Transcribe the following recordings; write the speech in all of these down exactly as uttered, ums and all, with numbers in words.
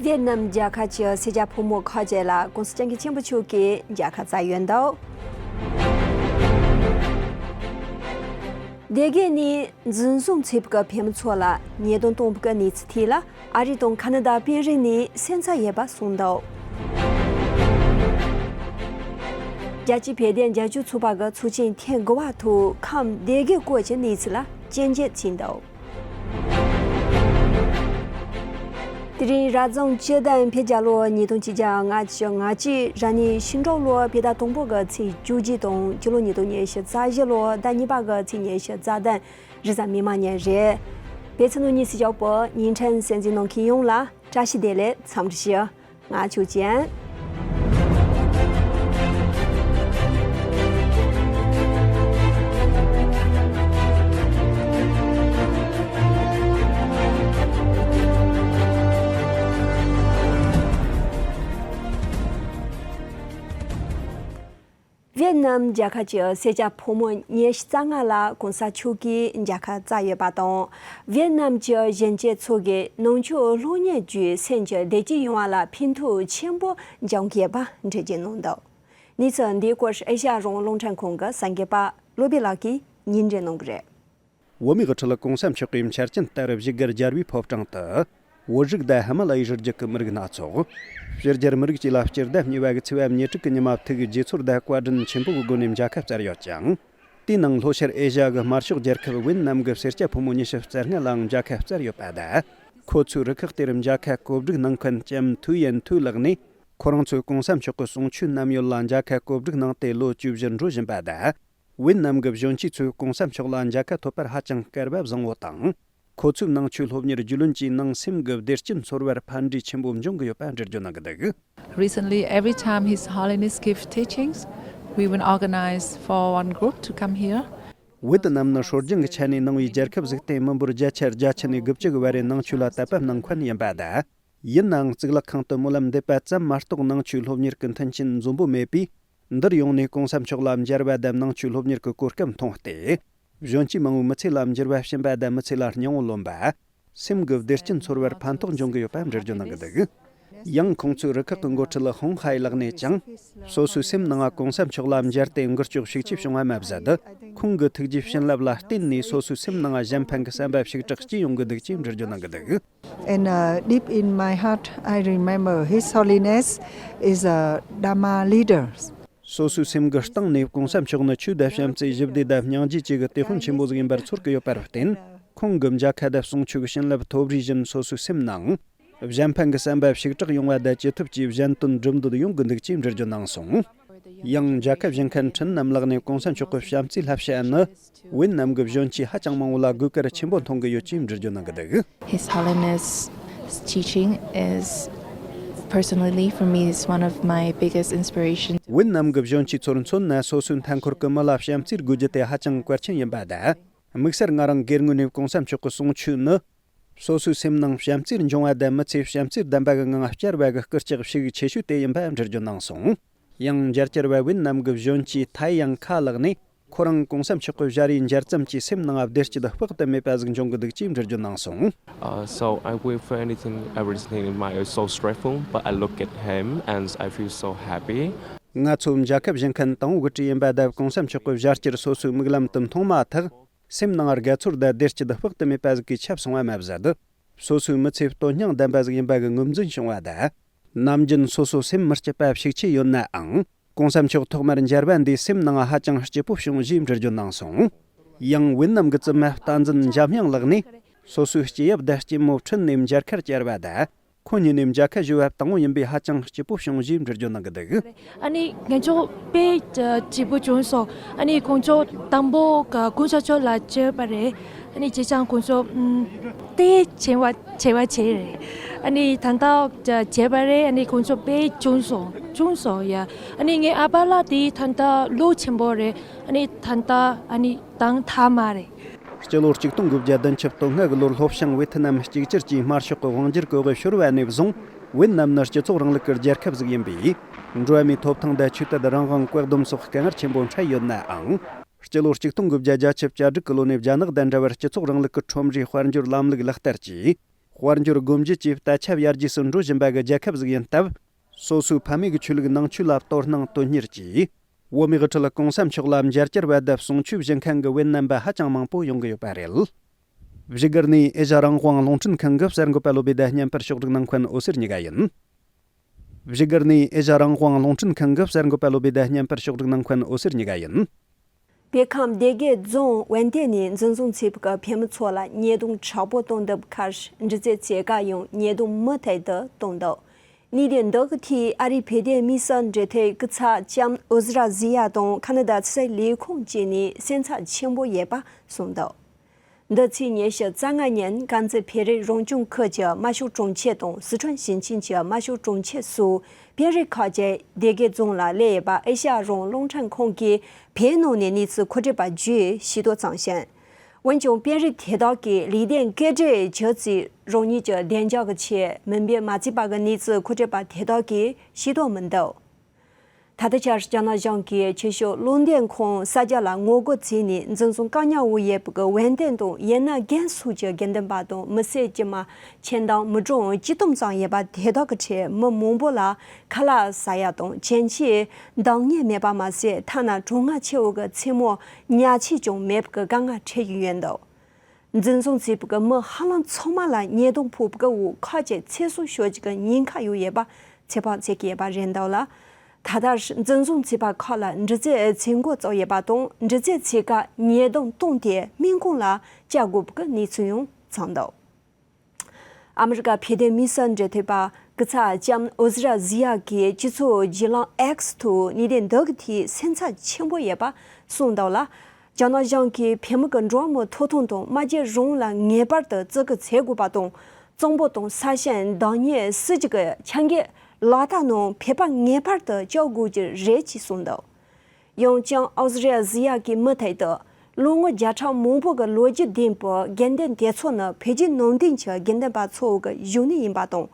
ཝེ་ཏི་ནམ་རྒྱལ་ཁབ་ཀྱི་སེར་སྐྱ་ཕོ་མོ་ཁག་ཅིག་ལ་༸གོང་ས་༸སྐྱབས་མགོན་ཆེན་པོ་མཆོག་གིས་མཇལ་ཁ་བསྩལ་ཡོད་འདུག་སྡེ་དགེ་ནས་འཛིན་བཟུང་བྱས་པའི་བོད་མི་ཚོ་ལ་ཉེས་རྡུང་བཏང་བའི་གནས་ཚུལ་ཐད་ལ་ཨ་རི་དང་ཁ་ན་ཌ་དཔོན་རིགས་ནས་སེམས་འཚབ་ཡོད་པ་གསུངས་འདུག་རྒྱལ་སྤྱིའི་བོད་དོན་རྒྱབ་སྐྱོར་ཚོགས་པ་གི་ཚོགས་ཆེན་ཐེངས་དགུ་པ་ཐོག་ཁམས་སྡེ་དགེ་སྐོར་གྱི་གནས་ཚུལ་ལ་དཔྱད་འདེམས་བྱས་འདུག་དེ་རིང་རབ་བྱུང་སྤྱི་ཟླ་བཞི་པའི་རྒྱལ་ལོ་ཉིས་སྟོང་ཆིག་བརྒྱ་ལྔ་བཅུ་ང་གཅིག་རབ་གནས་ཤིང་འབྲོག་ལོ་བོད་ཟླ་དང་པོ་གི་ཚེས་བཅུ་གཅིག་དང་སྤྱི་ལོ་ཉིས་སྟོང་ཉི་ཤུ་རྩ་བཞི་ལོ་ཟླ་གཉིས་པ་གི་ཚེས་ཉི་ཤུ་རྩ་བདུན་རེས་གཟའ་མིག་དམར་ཉིན་རེད། བོད་ཕྱི་ནང་གཉིས་སུ་བཞག་པའི་བརྙན་འཕྲིན་གསན་གཟིགས་གནང་མཁན་ཡོངས་ལ་བཀྲ་ཤིས་བདེ་ལེགས་འཚམས་འདྲི་ཞུ། ང་ཆོས་ཅན། ཝེ་ཏི་ནམ་རྒྱལ་ཁབ་ཀྱི་སེར་སྐྱ་ཕོ་མོ་ཉི་ཤུ་རྩ་ལྔ་ལ་༸གོང་ས་མཆོག་གིས་མཇལ་ཁ་བསྩལ་ཡོད་པ་དང་། ཝེ་ཏི་ནམ་གྱི་གཞོན་སྐྱེས་ཚོ་གིས་ནང་ཆོས་སློབ་གཉེར་བརྒྱུད་སེམས་ཀྱི་བདེ་སྐྱིད་ཡོང་བ་ལ་ཕན་ཐོགས་ཆེན་པོ་འབྱུང་གི་ཡོད་པ་འགྲེལ་བརྗོད་གནང་འདུག་གནས་ཚུལ་འདིའི་སྐོར་ཨེ་ཤ་ཡ་རང་དབང་རླུང་འཕྲིན་ཁང་གི་གསར་འགོད་པ་བློ་བྷེ་ལགས་ཀྱིས་སྙན་སྒྲོན་གནང་གི་རེད། བོད་མིའི་དབུ་ཁྲིད་༸གོང་ས་མཆོག་གིས་འཆར་ཅན་ལྟར་བཞུགས་སྒར་རྒྱལ་བའི་ཕོ་བྲང་དུ། བོད་རིགས་དང་ཧི་མ་ལ་ཡའི་རི་རྒྱུད་ཀྱི་མི་རིགས་སྣ་ཚོགས། ཕྱི་རྒྱལ་མི་རིགས་བཅས་ལ་སྤྱི་ཟླ་གཉིས་པ་གི་ཚེས་པ་ཉེར་དྲུག་གི་ཉི་མ་ཐུག་རྗེས་ཚོར་དང་བཀའ་དྲིན་ཆེན་པོ་གི་སྒོ་ནས་མཇལ་ཁ་བསྩལ་ཡོད་ཅིང་། དེའི་ནང་ལྷོ་ཤར་ཨེ་ཤ་ཡ་གི་དམར་ཤོག་རྒྱལ་ཁབ་ཝེ་ཏི་ནམ་གི་སེར་སྐྱ་ཕོ་མོ་ཉི་ཤུ་རྩ་ལྔ་ལའང་མཇལ་ཁ་བསྩལ་ཡོད་པ་དང་། ཁོ་ཚོའི་རུ་ཁག་དེར་མཇལ་ཁ་གོ་སྒྲིག་གནང་མཁན་ལྕམ་ཐུའུ་ཡན་ཐུའུ་ལགས་ནས། ཁོ་རང་ཚོས་༸གོང་ས་མཆོག་གི་གསུང་ཆོས་བསྣམས་ཡོད་ལ་མཇལ་ཁ་གོ་སྒྲིག་གནང་སྟེ་ལོ་བཅུ་བཞི་འགྲོ་བཞིན་པ་དང་། ཝེ་ཏི་ནམ་གྱི་གཞོན་སྐྱེས་ཚོས་༸གོང་ས་མཆོག་ལ་མཇལ་ཁ་ཐོབ་པར་ཧ་ཅང་སྐལ་བ་བཟང་བོ་དང་། ཁོ་ཚོའི་ནང་ཆོས་སློབ་གཉེར་རྒྱུས་ལོན་གྱིས་ནང་སེམས་ཀྱི་བདེ་སྐྱིད་འཚོལ་བར་ཕན་འབྲས་ཆེན་པོ་འབྱུང་གི་ཡོད་པ་འགྲེལ་བརྗོད་གནང་གི་འདུག Recently, every time His Holiness give teachings, we will organize for one group to come here. ཝེ་ཏི་ནམ་ནི་སྲོལ་རྒྱུན་གྱི་ཆ་ནས་ནང་པའི་རྒྱལ་ཁབ་ཟིག་སྟེ་མི་འབོར་བརྒྱ་ཆ་བརྒྱད་ཅུ་ནས་དགུ་བཅུ་གི་བར་རེ་ནང་ཆོས་ལ་དད་པ་གནང་མཁན་ཡིན་པ་དང་། ཡིན་ནའང་གཙུག་ལག་ཁང་དུ་སྨོན་ལམ་འདེབས་པ་ཙམ་མ་གཏོགས་ནང་ཆོས་སློབ་གཉེར་གྱི་མཐུན་རྐྱེན་འཛོམས་པོ་མེད་པས། འདིར་ཡོང་ནས་༸གོང་ས་མཆོག་ལ་མཇལ་བ་དང་ནང་ཆོས་སློབ་གཉེར་གྱི་གོ་སྐབས་མཐོང་སྟེ། གཞོན་སྐྱེས་མང་བོའི་མི་ཚེ་ལ་འགྱུར་བ་ཕྱིན་པ་དང་མི་ཚེ་ལ་སྙིང་བོ་ལོན་པ། སེམས་ཀྱི་བདེ་སྐྱིད་འཚོལ་བར་ཕན་ཐོགས་འབྱུང་གི་ཡོད་པ་འགྲེལ་བརྗོད་གནང་གི་འདུག་ཡང་ཁོང་ཚོའི་རུ་ཁག་གི་འགོ་ཁྲིད་ཧོང་ཧའེ་ལགས་ནས་ཀྱང་། སོ་སོའི་སེམས་ནང་༸གོང་ས་མཆོག་ལ་མཇལ་ཏེ་འགུལ་སྐྱོད་ཤུགས་ཆེ་བྱུང་བ་མ་ཟད། ཁོང་གི་ཐུགས་རྗེའི་བྱིན་རླབས་ལ་བརྟེན་ནས་སོ་སོའི་སེམས་ནང་གཞན་ཕན་གྱི་བསམ་པ་ཞེ་དྲག་སྐྱེས་ཡོང་གི་འདུག་ཅེས་འགྲེལ་བརྗོད་གནང་གི་འདུག And uh, deep in my heart, I remember His Holiness is a Dharma leader. སོ་སོའི་སེམས་ཀྱི་གཏིང་ནས་༸གོང་ས་མཆོག་ནི་ཆོས་དང་བྱམས་བརྩེ་ཞི་བདེ་དང་སྙིང་རྗེ་བཅས་ཀྱི་དེད་དཔོན་ཆེན་པོ་ཞིག་ཡིན་པར་ཚོར་གྱི་ཡོད་པར་བརྟེན། ཁོང་གི་མཇལ་ཁ་དང་གསུང་ཆོས་ཀྱི་བྱིན་རླབས་ཐོབ་རེས་བཞིན་སོ་སོའི་སེམས་ནང་གཞན་ཕན་གྱི་བསམ་པ་ཞེ་དྲག་ཡོང་བ་དང་ཅི་ཐུབ་ཀྱིས་གཞན་དོན་སྒྲུབ་འདོད་ཡོང་གི་འདུག་ཅེས་འགྲེལ་བརྗོད་གནང་སོང་། ཡང་མཇལ་ཁ་བཞེས་མཁན་ཁྲིན་ནམ་ལགས་ནས་༸གོང་ས་མཆོག་གི་བྱམས་བརྩེའི་བསླབ་བྱ་ནི། ཝེ་ཏི་ནམ་གྱི་གཞོན་སྐྱེས་ཧ་ཅང་མང་བོ་ལ་དགོས་གལ་ཆེན་པོ་མཐོང་གི་ཡོད་ཅེས་འགྲེལ་བརྗོད་གནང་གི་འདུག His Holiness teaching is personally for me is one of my biggest inspirations. ཝེ་ཏི་ནམ་གྱི་གཞོན་སྐྱེས་ཚོར་མཚོན་ན་སོ་སོའི་མཐའ་འཁོར་གྱི་མི་ལ་བྱམས་བརྩེའི་དགོས་རྒྱུ་དེ་ཧ་ཅང་གལ་ཆེན་ཡིན་པ་དང་། དམིགས་བསལ་ང་རང་སྒེར་ངོས་ནས་༸གོང་ས་མཆོག་གི་གསུང་ཆོས་ནི། སོ་སོའི་སེམས་ནང་བྱམས་བརྩེ་འབྱུང་བ་དང་མི་ཚེ་བྱམས་བརྩེ་ལྡན་པ་གི་ངང་བསྐྱལ་བ་གི་སྐུལ་ལྕག་ཤུགས་ཆེ་ཤོས་དེ་ཡིན་པ་འགྲེལ་བརྗོད་གནང་སོང་། ཡང་མཇལ་བཅར་བ་ཝེ་ཏི་ནམ་གྱི་གཞོན་སྐྱེས་ཐའེ་ཡང་ཁ་ལགས་ནས། ཁོ་རང་༸གོང་ས་མཆོག་གི་ཞལ་རས་མཇལ་ཙམ་གྱིས་སེམས་ནང་བདེ་སྐྱིད་དཔག་ཏུ་མེད་པ་ཟིག་འབྱུང་གི་འདུག་ཅེས་འགྲེལ་བརྗོད་གནང་སོང་། Uh, so I wait for anything, everything in my life is so stressful, but I look at him and I feel so happy. ང་ཚོ་མཇལ་ཁ་བཞེས་མཁན་དང་པོ་གི་གྲས་ཡིན་པ་དང་༸གོང་ས་མཆོག་གི་ཞལ་བསྐྱར་སོ་སོའི་མིག་ལམ་དུ་མཐོང་མ་ཐག་སེམས་ནང་དགའ་ཚོར་དང་བདེ་སྐྱིད་དཔག་ཏུ་མེད་པ་ཟིག་གིས་ཁྱབ་སོང་བ་མ་ཟད། སོ་སོའི་མི་ཚེ་བསྟོད་སྙིང་ལྡན་པ་ཟིག་ཡིན་པ་གི་ངོས་འཛིན་བྱུང་བ་དང་། ནམ་རྒྱུན་སོ་སོ་སེམས་མི་སྐྱིད་པ་ཞིག་ཆེ་ཡོད་ནའང་༸གོང་ས་མཆོག་ཐོག་མར་མཇལ་བ་འདིས་སེམས་ནང་ཧ་ཅང་སྐྱིད་པོ་བྱུང་ཞེས་འགྲེལ་བརྗོད་གནང་སོང་། ཡང་ཝེ་ཏི་ནམ་གྱི་བཙུན་མ་བསྟན་འཛིན་འཇམ་དབྱངས་ལགས་ནས་སོ་སོའི་སྐྱེས་ཡབ་དང་སྐྱེས་མོ་ཁྲིན་ནས་མཇལ་ཁར་བཅར་བ་དང་། ཁོ་གཉིས་ནས་མཇལ་ཁ་ཞུ་བ་དང་པོ་ཡིན་པས་ཧ་ཅང་སྐྱིད་པོ་བྱུང་ཞེས་འགྲེལ་བརྗོད་གནང་གི་འདུག་ཨ་ནི་ང་ཚོ་དཔེ་སྐྱིད་པོ་བྱུང་སོང་། ཨ་ནི་ཁོང་ཚོ་དང་པོ་༸གོང་ས་མཆོག་ལ་བཅར་བ་རེད། ཨ་ནི་བྱས་ཙང་ཁོང་ཚོ་ཨམ་དེ་བྱས་པ་བྱས་པ་བྱས་རེད། ཨ་ནི་ད་ལྟ་བྱས་པ་རེད། ཨ་ནི་ཁོང་ཚོ་དཔེ་བྱུང་སོང་བྱུང་སོང་ཡ། ཨ་ནི་ངའི་ཨ་ཕ་ལགས་དེ་ད་ལྟ་ལོ་ཆེན་པོ་རེད། ཨ་ནི་ད་ལྟ་ཨ་ནི་དང་ཐ་མ་རེད། སྤྱི་ལོ་གཅིག་སྟོང་དགུ་བརྒྱ་བདུན་ཅུ་དོན་ལྔ་གི་ལོར་ལྷོ་བྱང་ཝེ་ཐི་ནམ་གཅིག་གྱུར་གྱི་དམར་ཤོག་གི་དབང་སྒྱུར་གྱི་འོག་ཤོར་བ་ནས་བཟུང་ཝེ་ཏི་ནམ་ནི་སྤྱི་ཚོགས་རིང་ལུགས་ཀྱི་རྒྱལ་ཁབ་ཟིག་ཡིན་པས། འགྲོ་བ་མིའི་ཐོབ་ཐང་དང་ཆོས་དད་རང་དབང་བཀག་སྡོམ་སོགས་དཀའ་ངལ་ཆེན་པོ་འཕྲད་ཡོད་ནའང་། སྤྱི་ལོ་གཅིག་སྟོང་དགུ་བརྒྱ་བརྒྱད་ཅུ་གྱ་དྲུག་གི་ལོ་ནས་རྒྱ་ནག་དང་འདྲ་བར་སྤྱི་ཚོགས་རིང་ལུགས་ཀྱི་ཁྲོམ་རའི་དཔལ་འབྱོར་ལམ་ལུགས་ལག་བསྟར་གྱིས། དཔལ་འབྱོར་སྒོ་འབྱེད་ཀྱིས་ད་ཆབ་ཡར་རྒྱས་སུ་འགྲོ་བཞིན་པ་གི་རྒྱལ་ཁབ་ཟིག་ཡིན་སྟབས། སོ་སོའི་ཕ་མེས་ཀྱི་ཆོས་ལུགས་ནང་ཆོས་ལ་དོ་སྣང་དོན་གཉེར་གྱིས། བོད་མིའི་དབུ་ཁྲིད་གོང་ས་མཆོག་ལ་མཇལ་བཅར་བ་དང་གསུང་ཆོས་བྱེད་མཁན་གྱི་བོད་རྣམ་པ་ཧ་ཅང་མང་པོ་ཡོང་གི་ཡོད་པ་རེད། བཞུགས་སྒར་ནས་ཨེ་ཤ་རང་དབང་རླུང་འཕྲིན་ཁང་གི་གསར་འགོད་པ་བློ་བྷེ་ད་བརྙན་པར་ཕྱོགས་སྒྲིག་གནང་མཁན་འོད་ཟེར་གཉིས་ཀ་ཡིན། བཞུགས་སྒར་ནས་ཨེ་ཤ་རང་དབང་རླུང་འཕྲིན་ཁང་གི་གསར་འགོད་པ་བློ་བྷེ་ད་བརྙན་པར་ཕྱོགས་སྒྲིག་གནང་མཁན་འོད་ཟེར་གཉིས་ཀ་ཡིན། བོད་ཁམས་སྡེ་དགེ་རྫོང་བན་དེ་ནས་འཛིན་བཟུང་བྱས་པའི་བོད་མི་ཚོ་ལ་ཉེས་རྡུང་དྲག་པོ་གཏོང་ཐབས་ཁར་འདྲི་རྩད་བྱེད་ག་ཡང་ཉེས་རྡུང་མུ་མཐུད་དུ་གཏོང་འདུག། གནས་དེ་འདི་གི་ཐད་ཨ་རིའི་བོད་དོན་མི་སེར་འབྲེལ་མཐུད་སྐུ་ཚབ་ལྕམ་ཨོ་ཟི་ར་ཟི་ཡ་དང་ཁ་ན་ཌ་ཕྱི་སྲིད་ལས་ཁུངས་བཅས་ནས་སེམས་འཚབ་ཆེན་པོ་ཡོད་པ་གསུངས་འདུག། འདི་ཚེས་ཉི་ཤུ་རྩ་ལྔ་ཉིན་དཀར་མཛེས་བོད་རིགས་རང་སྐྱོང་ཁུལ་གྱི་དམར་ཤོག་དྲུང་ཆེ་དང་སི་ཁྲོན་ཞིང་ཆེན་གྱི་དམར་ཤོག་དྲུང་ཆེ་སོགས་བོད་རིགས་ཁག་ཅིག་སྡེ་དགེ་རྫོང་ལ་སླེབས་ཡོད་པ་ཨེ་ཤ་ཡ་རང་དབང་རླུང་འཕྲིན་ཁང་གིས་བོད་ནང་ནས་གནས་ཚུལ་མཁོ་སྤྲོད་པར་བརྒྱུད་ཤེས་རྟོགས་བྱུང་ཞིང་། འོན་ཀྱང་བོད་རིགས་དེ་དག་གིས་ལུས་སྟེང་སྐད་འབོད་བྱེད་རྩིས་རང་ཉིད་ཀྱི་བདེ་འཇགས་ཀྱི་ཆེད་མིང་འབོད་མ་བྱས་པ་གི་གནས་ཚུལ་མཁོ་སྤྲོད་པ་དེ་དག་གིས་ཤེས་རྟོགས་མི་འདུག། ད་ལྟའི་ཆར་རྒྱ་ནག་གཞུང་གིས་ཆེ་ཤོས་བློ་འདོན་ཁང་གསར་རྒྱག་ལ་ངོ་རྒོལ་བྱས་ནས་འཛིན་བཟུང་བཀག་ཉར་འོག་ཡོད་པའི་བན་དེ་དང་ཡན་ན་རྒན་སོགས་ཀྱི་དགེ་འདུན་པ་དང་མི་སེར་དཀྱུས་མ་ཆེ་འབྲིང་མི་གྲངས་བཅུ་སྟོང་ཙམ་ཡོད་པ་དེ་དག་གི་ཁྲོད་མི་མང་པོ་ལ་ཁ་ལག་ཟ་ཡ་དང་གྱོན་ཆས་འདང་ངེས་མེད་པ་མ་ཟད་ཐ་ན་གྲང་ངར་ཆེ་བོ་གི་མཚན་མོ་ཉལ་ཆས་ཀྱང་མེད་པའི་དཀའ་ངལ་འཕྲད་ཀྱི་ཡོད་འདུག། འཛིན་བཟུང་བྱས་པའི་མི་ཧ་ལམ་ཚང་མ་ལ་ཉེས་རྡུང་ཕོག་པའི་འོག་ཁག་ཅིག་ཚེ་སྲོག་ཤོར་རྒྱུ་གི་ཉེན་ཁ་ཡོད་ཡོད་པ་ཚོད་དཔག་བྱེད་ཀྱི་ཡོད་པ་རེད་འདུག་ལ། ད་ལྟ་འཛིན་བཟུང་བྱས་པ་ཁག་ལ་འདྲི་རྩད་བྱེད་འགོ་བཙུགས་ཡོད་པ་དང་འདྲི་རྩད་བྱེད་སྐབས་ཉེས་རྡུང་བཏང་སྟེ་སྨན་ཁང་ལ་བསྐྱལ་དགོས་པའི་གནས་ཚུལ་ཡང་ཚང་འདུག། ཨ་མི་རི་ཀ་བོད་དོན་མི་སེར་འབྲེལ་མཐུད་པ་སྐུ་ཚབ་ལྕམ་ཨོ་ཟི་ར་ཟི་ཡ་གིས་སྤྱི་ཚོགས་བརྒྱུད་ལམ་X་ཐོག་གནས་དོན་འདི་གི་ཐད་སེམས་འཚབ་ཆེན་པོ་ཡོད་པ་གསུངས་འདུག་ལ། རྒྱ་ནག་གཞུང་གིས་བོད་མི་གི་འགྲོ་བ་མིའི་ཐོབ་ཐང་དང་སྨྲ་བརྗོད་རང་དབང་ལ་ངེས་པར་དུ་བརྩི་བཀུར་བྱེད་དགོས་པ་དང་། གཙང་པོ་དང་ས་ཞིང་བདག་གཉེར་སྲིད་ཇུས་ཀྱི་ཆ་འགོད་ལག་བསྟར་ནང་བོད་པ་ངེས་པར་དུ་བཅུག་དགོས་ཀྱི་རེད་ཅེས་གསུངས་འདུག། ཡང་ལྕམ་ཨོ་ཟི་ར་ཟི་ཡ་གིས་མུ་མཐུད་དུ་ལོ་ངོ་བརྒྱ་ཕྲག་མང་པོ་གི་ལོ་རྒྱུས་ལྡན་པའི་དགེ་འདུན་སྡེ་ཚོགས་ནི་བོད་བརྒྱུད་ནང་བསྟན་གྱི་དགེ་འདུན་པ་ཚོ་གི་བཞུགས་གནས་ཡིན་པ་དང་།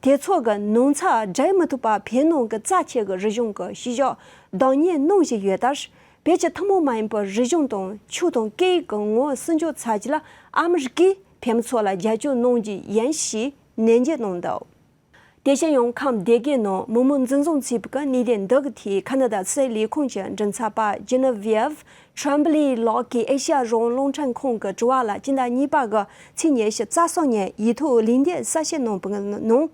དེ་ཚོ་གི་ནང་ཚགས་སྒྲིལ་མི་ཐུབ་པ་བོད་ནང་གི་རྩ་ཆེ་གི་རིག་གཞུང་གི་བྱེད་ཕྱོགས་བདག་གཉེར་གནང་བཞིན་ཡོད་ལྟར། བོད་ཀྱི་ཐུན་མོང་མ་ཡིན་པའི་རིག་གཞུང་དང་ཆོས་དང་སྐད་ཡིག་གི་ངོ་བོ་སྲུང་སྐྱོབ་བྱ་རྒྱུ་ལ་ཨ་མི་རི་ཀས་བོད་མི་ཚོ་ལ་རྒྱབ་སྐྱོར་གནང་རྒྱུ་ཡིན་ཞེས་ནན་བརྗོད་གནང་འདུག། དེ་བཞིན་ཡང་ཁམས་སྡེ་དགེ་ནང་མི་མང་འཛིན་བཟུང་བྱས་པའི་གནད་དོན་འདི་གི་ཐད་ཁ་ན་ཌ་ཕྱི་སྲིད་ལས་ཁུངས་ཀྱི་མགྲིན་ཚབ་པ་Genevieve Tremblay་ལགས་ཀྱིས་ཨེ་ཤ་ཡ་རང་དབང་རླུང་འཕྲིན་ཁང་གི་དྲི་བ་ལ་སྤྱི་ཟླ་གཉིས་པ་གི་ཚེས་ཉི་ཤུ་རྩ་གསུམ་ཉིན་ཡིག་ཐོག་ལན་འདེབས་གསལ་བཤད་གནང་བའི་ནང་།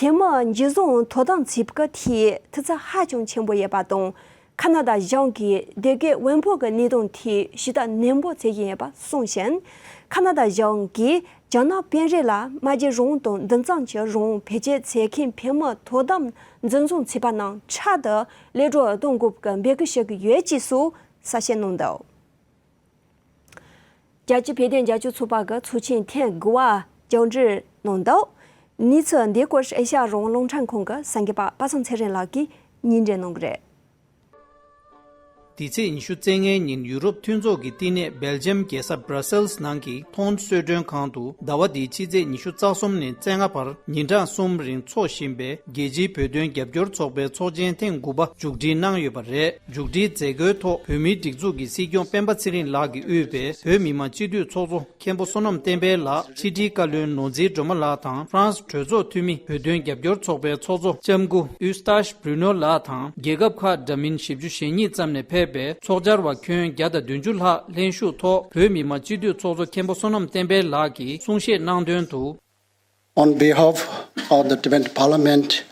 བོད་མི་འཇུ་བཟུང་དོ་དམ་བྱས་པའི་ཐད་ཐུགས་འཚབ་ཧ་ཅང་ཆེན་པོ་ཡོད་པ་དང་། ཁ་ན་ཌ་གཞུང་གིས་སྡེ་དགེ་དབོན་པོ་གི་གནད་དོན་ཐད་ཞིབ་ལྟ་ནན་པོ་བྱེད་ཀྱི་ཡོད་པ་གསུངས་ཤིང་། ཁ་ན་ཌ་གཞུང་གིས་རྒྱ་ནག་དཔོན་རིགས་ལ་སྨྲ་བརྗོད་རང་དབང་དང་འདུ་འཛོམས་ཀྱི་རང་དབང་བེད་སྤྱོད་བྱེད་མཁན་བོད་མི་དོ་དམ་འཛིན་བཟུང་བྱས་པ་རྣམས་ཕྲག་ཏུ་གློད་གྲོལ་གཏོང་དགོས་པའི་འབོད་སྐུལ་ཞུ་གི་ཡོད་ཅེས་སོགས་གསལ་བཤད་གནང་འདུག། རྒྱལ་སྤྱིའི་བོད་དོན་རྒྱབ་སྐྱོར་ཚོགས་པ་གི་ཚོགས་ཆེན་ཐེངས་དགུ་བ་བསྐྱངས་འགྲོལ་གནང་འདུག། གནས་ཚུལ་འདིའི་སྐོར་ཨེ་ཤ་ཡ་རང་དབང་རླུང་འཕྲིན་ཁང་གི་གསར་འགོད་པ་པ་སངས་ཚེ་རིང་ལགས་ཀྱིས་སྙན་སྒྲོན་གནང་གི་རེད། འདི་ཚེས་ཉི་ཤུ་རྩ་ལྔའི་ཉིན་ཡུ་རོབ་མཐུན་ཚོགས་ཀྱི་བསྟི་གནས་སྦེལ་ཇམ་རྒྱལ་ས་Brussels་ནང་གི་ཐོན་གསོལ་མགྲོན་ཁང་དུ་ཟླ་བ་འདིའི་ཕྱི་ཚེས་ཉི་ཤུ་རྩ་གསུམ་ནས་རྩ་ལྔ་བར་ཉིན་གྲངས་གསུམ་རིང་འཚོགས་བཞིན་པའི་རྒྱལ་སྤྱིའི་བོད་དོན་རྒྱབ་སྐྱོར་ཚོགས་པའི་ཚོགས་ཆེན་ཐེངས་དགུ་པ་མཇུག་སྒྲིལ་གནང་ཡོད་པ་རེད། མཇུག་སྒྲིལ་མཛད་སྒོའི་ཐོག་བོད་མིའི་སྒྲིག་འཛུགས་ཀྱི་སྲིད་སྐྱོང་སྤེན་པ་ཚེ་རིང་ལགས་ཀྱིས་དབུས་པའི་བོད་མི་མང་སྤྱི་འཐུས་ཚོགས་གཙོ་མཁན་པོ་བསོད་ནམས་བསྟན་འཕེལ་ལགས། ཕྱི་དྲིལ་བཀའ་བློན་ནོར་འཛིན་སྒྲོལ་མ་ལགས་དང་ཧྥ་རན་སི་གྲོས་ཚོགས་འཐུས་མི་བོད་དོན་རྒྱབ་སྐྱོར་ཚོགས་པའི་ཚོགས་གཙོ་ལྕམ་སྐུ་Eustache Bruno་ལགས་དང་། རྒྱལ་ཁབ་ཁག་འདྲ་མིན་བཞི་བཅུ་ཞེ་གཉིས་ཙམ་ནས་ཕེབས་པའི་ཚོགས་བཅར་བ་ཁྱོན་བརྒྱ་དང་བདུན་ཅུ་ལྷག་ལྷན་ཞུགས་ཐོག་བོད་མི་མང་སྤྱི་འཐུས་ཚོགས་གཙོ་མཁན་པོ་བསོད་ནམས་བསྟན་འཕེལ་ལགས་ཀྱིས་གསུང་བཤད་གནང་དོན་དུ། On behalf of the Tibetan Parliament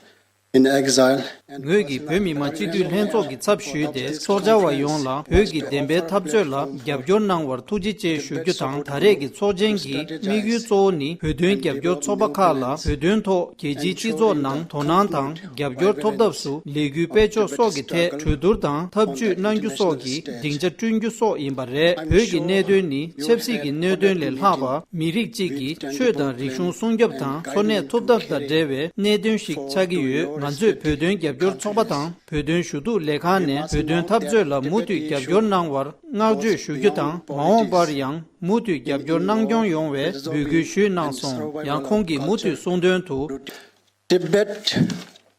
in exile, ངོས་ཀྱིས་བོད་མི་མང་སྤྱི་འཐུས་ལྷན་ཚོགས་ཀྱི་ཚབ་ཞུས་ཏེ་ཚོགས་བཅར་བ་ཡོངས་ལ་བོད་ཀྱི་བདེན་པའི་འཐབ་རྩོད་ལ་རྒྱབ་སྐྱོར་གནང་བར་ཐུགས་རྗེ་ཆེ་ཞུ་རྒྱུ་དང་། ད་རེས་ཀྱི་ཚོགས་ཆེན་གྱི་དམིགས་ཡུལ་གཙོ་བོ་ནི་བོད་དོན་རྒྱབ་སྐྱོར་ཚོགས་པ་ཁག་ལ་བོད་དོན་ཐོག་རྒྱལ་སྤྱིའི་སྤྱི་ཚོགས་ནང་དོ་སྣང་དང་རྒྱབ་སྐྱོར་ཐོབ་ཐབས་སུ་ལས་འགུལ་སྤེལ་ཕྱོགས་སོགས་ཀྱི་ཐད་གྲོས་བསྡུར་དང་ཐབས་ཇུས་གནང་རྒྱུ་སོགས་ཀྱི་སྡིངས་ཆ་བསྐྲུན་རྒྱུ་སོགས་ཡིན་པ་རེད། བོད་ཀྱི་གནད་དོན་ནི་ཆབ་སྲིད་ཀྱི་གནད་དོན་ལས་ལྷག་པ། མི་རིགས་གཅིག་གི་ཆོས་དང་རིག་གཞུང་སྲུང་སྐྱོབ་དང་འཚོ་གནས་ཐོབ་ཐབས་དང་འབྲེལ་བའི་གནད་དོན་ཞིག་ཆགས་ཀྱི་ཡོད། ང་ཚོས་བོད་དོན་རྒྱབ་སྐྱོར་ཚོགས་པ་དང་བོད་དོན་ཞུ་གཏུག་ལས་ཁང་ནས་བོད་དོན་འཐབ་རྩོད་ལ་མུ་མཐུད་རྒྱབ་སྐྱོར་གནང་བར་བསྔགས་བརྗོད་ཞུ་རྒྱུ་དང་། མ་འོངས་པར་ཡང་མུ་མཐུད་རྒྱབ་སྐྱོར་གནང་སྐྱོང་ཡོང་བའི་འབོད་སྐུལ་ཞུས་གནང་སོང་། ཡང་ཁོང་གིས་མུ་མཐུད་གསུངས་དོན་དུ། Tibet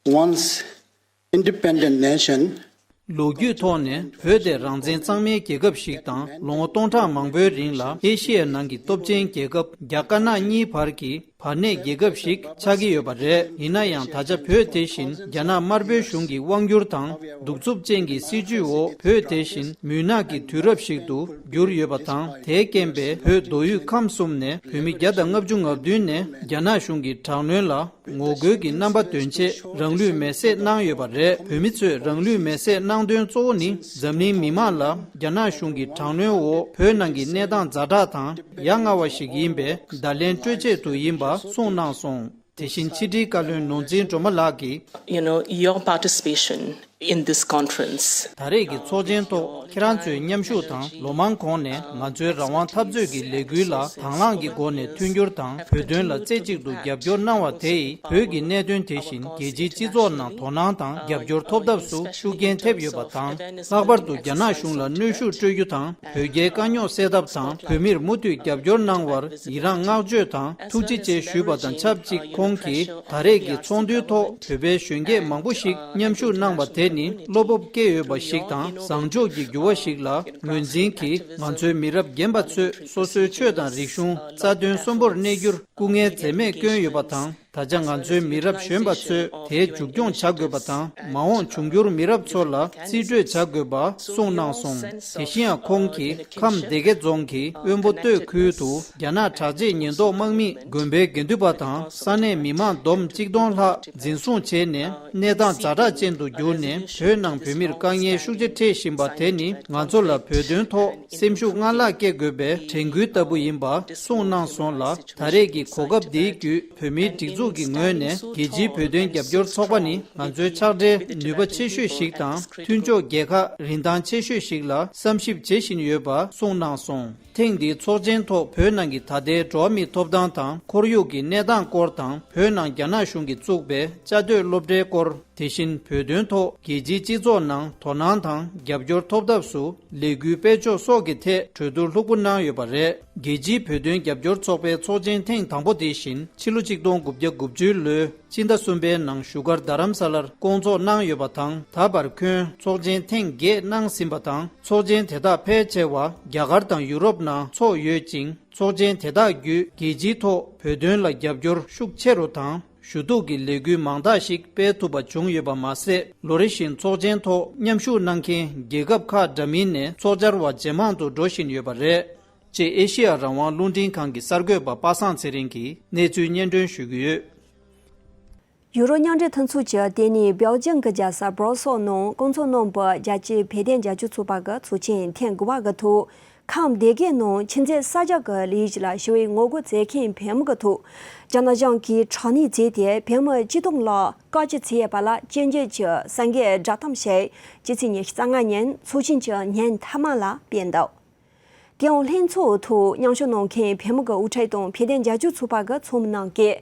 wants independent nation. ལོ་རྒྱུས་ཐོག་ནས་བོད་དེ་རང་བཙན་གཙང་མའི་རྒྱལ་ཁབ་ཞིག་དང་། ལོ་ངོ་སྟོང་ཕྲག་མང་པོའི་རིང་ལ་ཨེ་ཤི་ཡའི་ནང་གི་སྟོབས་ཆེན་རྒྱལ་ཁབ་རྒྱ་དཀར་ནག་གཉིས་བར་གྱི་ བར་གནས་རྒྱལ་ཁབ་ཞིག་ཆགས་ཀྱི་ཡོད་པ་རེད། ཡིན་ན་ཡང་། ད་ཆ་བོད་དེ་བཞིན་རྒྱ་ནག་དམར་པོའི་གཞུང་གི་དབང་བསྒྱུར་དང་གདུག་རྩུབ་ཅན་གྱི་སྲིད་བྱུས་འོག་བོད་དེ་བཞིན་མུན་ནག་གི་དུས་རབས་ཤིག་ཏུ་གྱུར་ཡོད་པ་དང་། དེའི་རྐྱེན་པས་བོད་མདོ་དབུས་ཁམས་གསུམ་ནས་བོད་མི་བརྒྱ་དང་ལྔ་བཅུ་ང་བདུན་ནས་རྒྱ་ནག་གཞུང་གི་དྲག་གནོན་ལ་ངོ་རྒོལ་གྱི་རྣམ་པ་སྟོན་ཆེད་རང་ལུས་མེར་སྲེག་གནང་ཡོད་པ་རེད། བོད་མི་ཚོས་རང་ལུས་མེར་སྲེག་གནང་དོན་གཙོ་བོ་ནི། འཛམ་གླིང་མི་མང་ལ་རྒྱ་ནག་གཞུང་གི་དྲག་གནོན་འོག་བོད་ནང་གི་གནས་སྟངས་ཛ་དྲག་དང་ཡ་ང་བ་ཞིག་ཡིན་པས། བརྡ་ལན་སྤྲོད་ཆེད་དུ་ཡིན་པ་གསུངས་གནང་སོང་། དེ་བཞིན་ཕྱི་དྲིལ་བཀའ་བློན་ནོར་འཛིན་སྒྲོལ་མ་ལགས་ཀྱིས། You know, your participation in this conference. ད་རེས་ཀྱི་ཚོགས་ཆེན་ཐོག་ཁྱེད་རང་ཚོའི་མཉམ་ཞུགས་དང་ལོ་མང་གོང་ནས་ང་ཚོའི་རང་དབང་འཐབ་རྩོད་ཀྱི་ལས་འགུལ་ལ་དང་བླངས་ཀྱི་སྒོ་ནས་མཐུན་འགྱུར་དང་བོད་དོན་ལ་རྩེ་གཅིག་ཏུ་རྒྱབ་སྐྱོར་གནང་བ་དེ་ཡིས། བོད་ཀྱི་གནད་དོན་དེ་བཞིན་རྒྱལ་སྤྱིའི་སྤྱི་ཚོགས་ནང་དོ་སྣང་དང་རྒྱབ་སྐྱོར་ཐོབ་ཐབས་སུ་ཤུགས་རྐྱེན་ཐེབས་ཡོད་པ་དང་། ལྷག་པར་དུ་རྒྱ་ནག་གཞུང་ལ་གནོན་ཤུགས་སྤྲོད་རྒྱུ་དང་། བོད་རྒྱའི་དཀའ་རྙོག་སེལ་ཐབས་དང་། བོད་མིར་མུ་མཐུད་རྒྱབ་སྐྱོར་གནང་བར་ཡི་རངས་བསྔགས་བརྗོད་དང་ཐུགས་རྗེ་ཆེ་ཞུས་པ་དང་ཆབས་ཅིག་ཁོང་གིས། ད་རེས་ཀྱི་ཚོགས་འདུའི་ཐོག་བོད་པའི་གཞོན་སྐྱེས་མང་པོ་ཞིག་མཉམ་ཞུགས་གནང་བ་དེ་ནི་བློ་སྤོབས་སྐྱེ་འོས་པ་ཞིག་དང་། བཟང་ཕྱོགས་ཀྱི་འགྱུར་བ་ཞིག་ལ་ངོས་འཛིན་གྱིས། ང་ཚོའི་མི་རབས་རྒན་པ་ཚོས་སོ་སོའི་ཆོས་དང་རིག་གཞུང་། རྩ་དོན་གསོན་པོར་གནས་རྒྱུར་སྐུ་ངལ་འཛེམས་མེད་བསྐྱོན་ཡོད་པ་དང་། ད་ཆ་ང་ཚོའི་མི་རབས་གཞོན་པ་ཚོས་དེའི་མཇུག་སྐྱོང་བྱ་དགོས་པ་དང་། མ་འོངས་འབྱུང་འགྱུར་མི་རབས་ཚོ་ལ་རྩིས་སྤྲོད་བྱ་དགོས་པ་གསུངས་གནང་སོང་། དེ་བཞིན་ཡང་ཁོང་གིས་ཁམས་སྡེ་དགེ་རྫོང་གི་དབོན་པོ་སྟོད་ཁུལ་དུ་རྒྱ་ནག་དྲག་ཆས་ཉེན་རྟོག་དམག་མིས་དགོན་པའི་དགེ་འདུན་པ་དང་ས་གནས་མི་མང་བསྡོམས་གཅིག་སྟོང་ལྷག་འཛིན་བཟུང་བྱས་ནས། གནས་སྟངས་ཛ་དྲག་ཅན་དུ་གྱུར་ནས། བོད་ནང་བོད་མིར་དཀའ་ངལ་ཤུགས་ཆེ་འཕྲད་བཞིན་པ་དེ་ནི་ང་ཚོ་ལ་བོད་དོན་ཐོག་སེམས་ཤུགས་སྔར་ལྷག་སྐྱེ་དགོས་པའི་དྲན་སྐུལ་ལྟ་བུ་ཡིན་པ་གསུངས་གནང་སོང་ལ། ད་རེས་ཀྱི་གོ་སྐབས་འདིའི་བརྒྱུད། བོད་མིའི་སྒྲིག་འཛུགས་ཀྱི་ངོས་ནས་རྒྱལ་སྤྱིའི་བོད་དོན་རྒྱབ་སྐྱོར་ཚོགས་པ་ནི་ང་ཚོའི་ཕྱག་སྦྲེལ་ནུས་པ་ཆེ་ཤོས་ཤིག་དང་། མཐུན་ཕྱོགས་རྒྱལ་ཁ་རིན་ཐང་ཆེ་ཤོས་ཤིག་ལ་བསམ་ཞིབ་བྱེད་བཞིན་ཡོད་པ་གསུངས་གནང་སོང་། ཐེངས་འདིའི་ཚོགས་ཆེན་ཐོག་བོད་ནང་གི་ད་ལྟའི་འགྲོ་བ་མིའི་ཐོབ་ཐང་དང་ཁོར་ཡུག་གི་གནས་སྟངས་སྐོར་དང་། བོད་ནང་རྒྱ་ནག་གཞུང་གིས་བཙུགས་པའི་བཅའ་སྡོད་སློབ་གྲྭའི་སྐོར། དེ་བཞིན་བོད་དོན་ཐོག་རྒྱལ་སྤྱིའི་སྤྱི་ཚོགས་ནང་དོ་སྣང་དང་རྒྱབ་སྐྱོར་ཐོབ་ཐབས་སུ་ལས་འགུལ་སྤེལ་ཕྱོགས་སོགས་ཀྱི་ཐད་གྲོས་བསྡུར་ལྷུག་པོ་གནང་ཡོད་པ་རེད། རྒྱལ་སྤྱིའི་བོད་དོན་རྒྱབ་སྐྱོར་ཚོགས་པའི་ཚོགས་ཆེན་ཐེངས་དང་པོ་དེ་བཞིན་ཕྱི་ལོ་ཆིག་སྟོང་དགུ་བརྒྱ་དགུ་བཅུ་ལོའི་སྤྱི་ཟླ་གསུམ་པའི་ནང་བཞུགས་སྒར་རྡ་རམ་ས་ལར་བསྐོང་ཚོགས་གནང་ཡོད་པ་དང་། ད་བར་ཁོན་ཚོགས་ཆེན་ཐེངས་བརྒྱད་གནང་ཟིན་པ་དང་། ཚོགས་ཆེན་དེ་དག་ཕལ་ཆེ་བ་རྒྱ་གར་དང་ཡུ་རོབ་ནང་ཚོགས་ཡོད་ཅིང་། ཚོགས་ཆེན་དེ་དག་བརྒྱུད་རྒྱལ་སྤྱིའི་ཐོག་བོད་དོན་ལ་རྒྱབ་སྐྱོར་ཤུགས་ཆེ་རུ་དང་། ཞུ་གཏུག་གི་ལས་འགུལ་མང་དག་ཞིག་སྤེལ་ཐུབ་པ་བྱུང་ཡོད་པ་མ་ཟད། ལོ་རེ་བཞིན་ཚོགས་ཆེན་ཐོག་མཉམ་ཞུགས་གནང་མཁན་རྒྱལ་ཁབ་ཁག་འདྲ་མིན་ནས་ཚོགས་བཅར་བ་ཇེ་མང་དུ་འགྲོ་བཞིན་ཡོད་པ་རེད། ཅེས་ཨེ་ཤེ་ཡ་རང་དབང་རླུང་འཕྲིན་ཁང་གི་གསར་འགོད་པ་པ་སངས་ཚེ་རིང་གིས་གནས་ཚུལ་སྙན་སྒྲོན་ཞུ་གི་ཡོད། ཡུ་རོ་མཉམ་འབྲེལ་མཐུན་ཚོགས་ཀྱིས་དེ་ནི་སྦེལ་ཇམ་གྱི་རྒྱལ་ས་སྦྲོ་སོལ་ནང་བསྐོང་ཚོགས་གནང་བའི་རྒྱལ་སྤྱིའི་བོད་དོན་རྒྱབ་སྐྱོར་ཚོགས་པ་གི་ཚོགས་ཆེན་ཐེངས་དགུ་པ་གི་ཐོག་ཁམས་སྡེ་དགེ་ནང་ཆུ་མཛོད་གསར་རྒྱག་གི་ལས་གཞི་ལ་ཞི་བའི་ངོ་རྒོལ་མཛད་མཁན་བོད་མི་གི་ཐོག་རྒྱ་ནག་གཞུང་གིས་དྲག་གནོན་བྱས་ཏེ་བོད་མི་སྤྱི་བཏང་ལ་བཀག་སྐྱིལ་བྱས་ཡོད་པ་ལ་སྐྱོན་བརྗོད་ཀྱི་གསར་འགོད་བསྒྲགས་གཏམ་ཞིག་སྤྱི་ཚེས་ཉི་ཤུ་རྩ་ལྔ་ཉིན་ཚོགས་ཆེན་གྱི་ཉིན་མཐའ་མ་ལ་སྤེལ་འདུག་དེའང་ལྷན་ཚོགས་ཐོག་མཉམ་ཞུགས་གནང་མཁན་བོད་མི་གི་དབུ་ཁྲིད་དང་བོད་དོན་རྒྱབ་སྐྱོར་ཚོགས་པ་གི་ཚོགས་མི་རྣམས་ཀྱིས།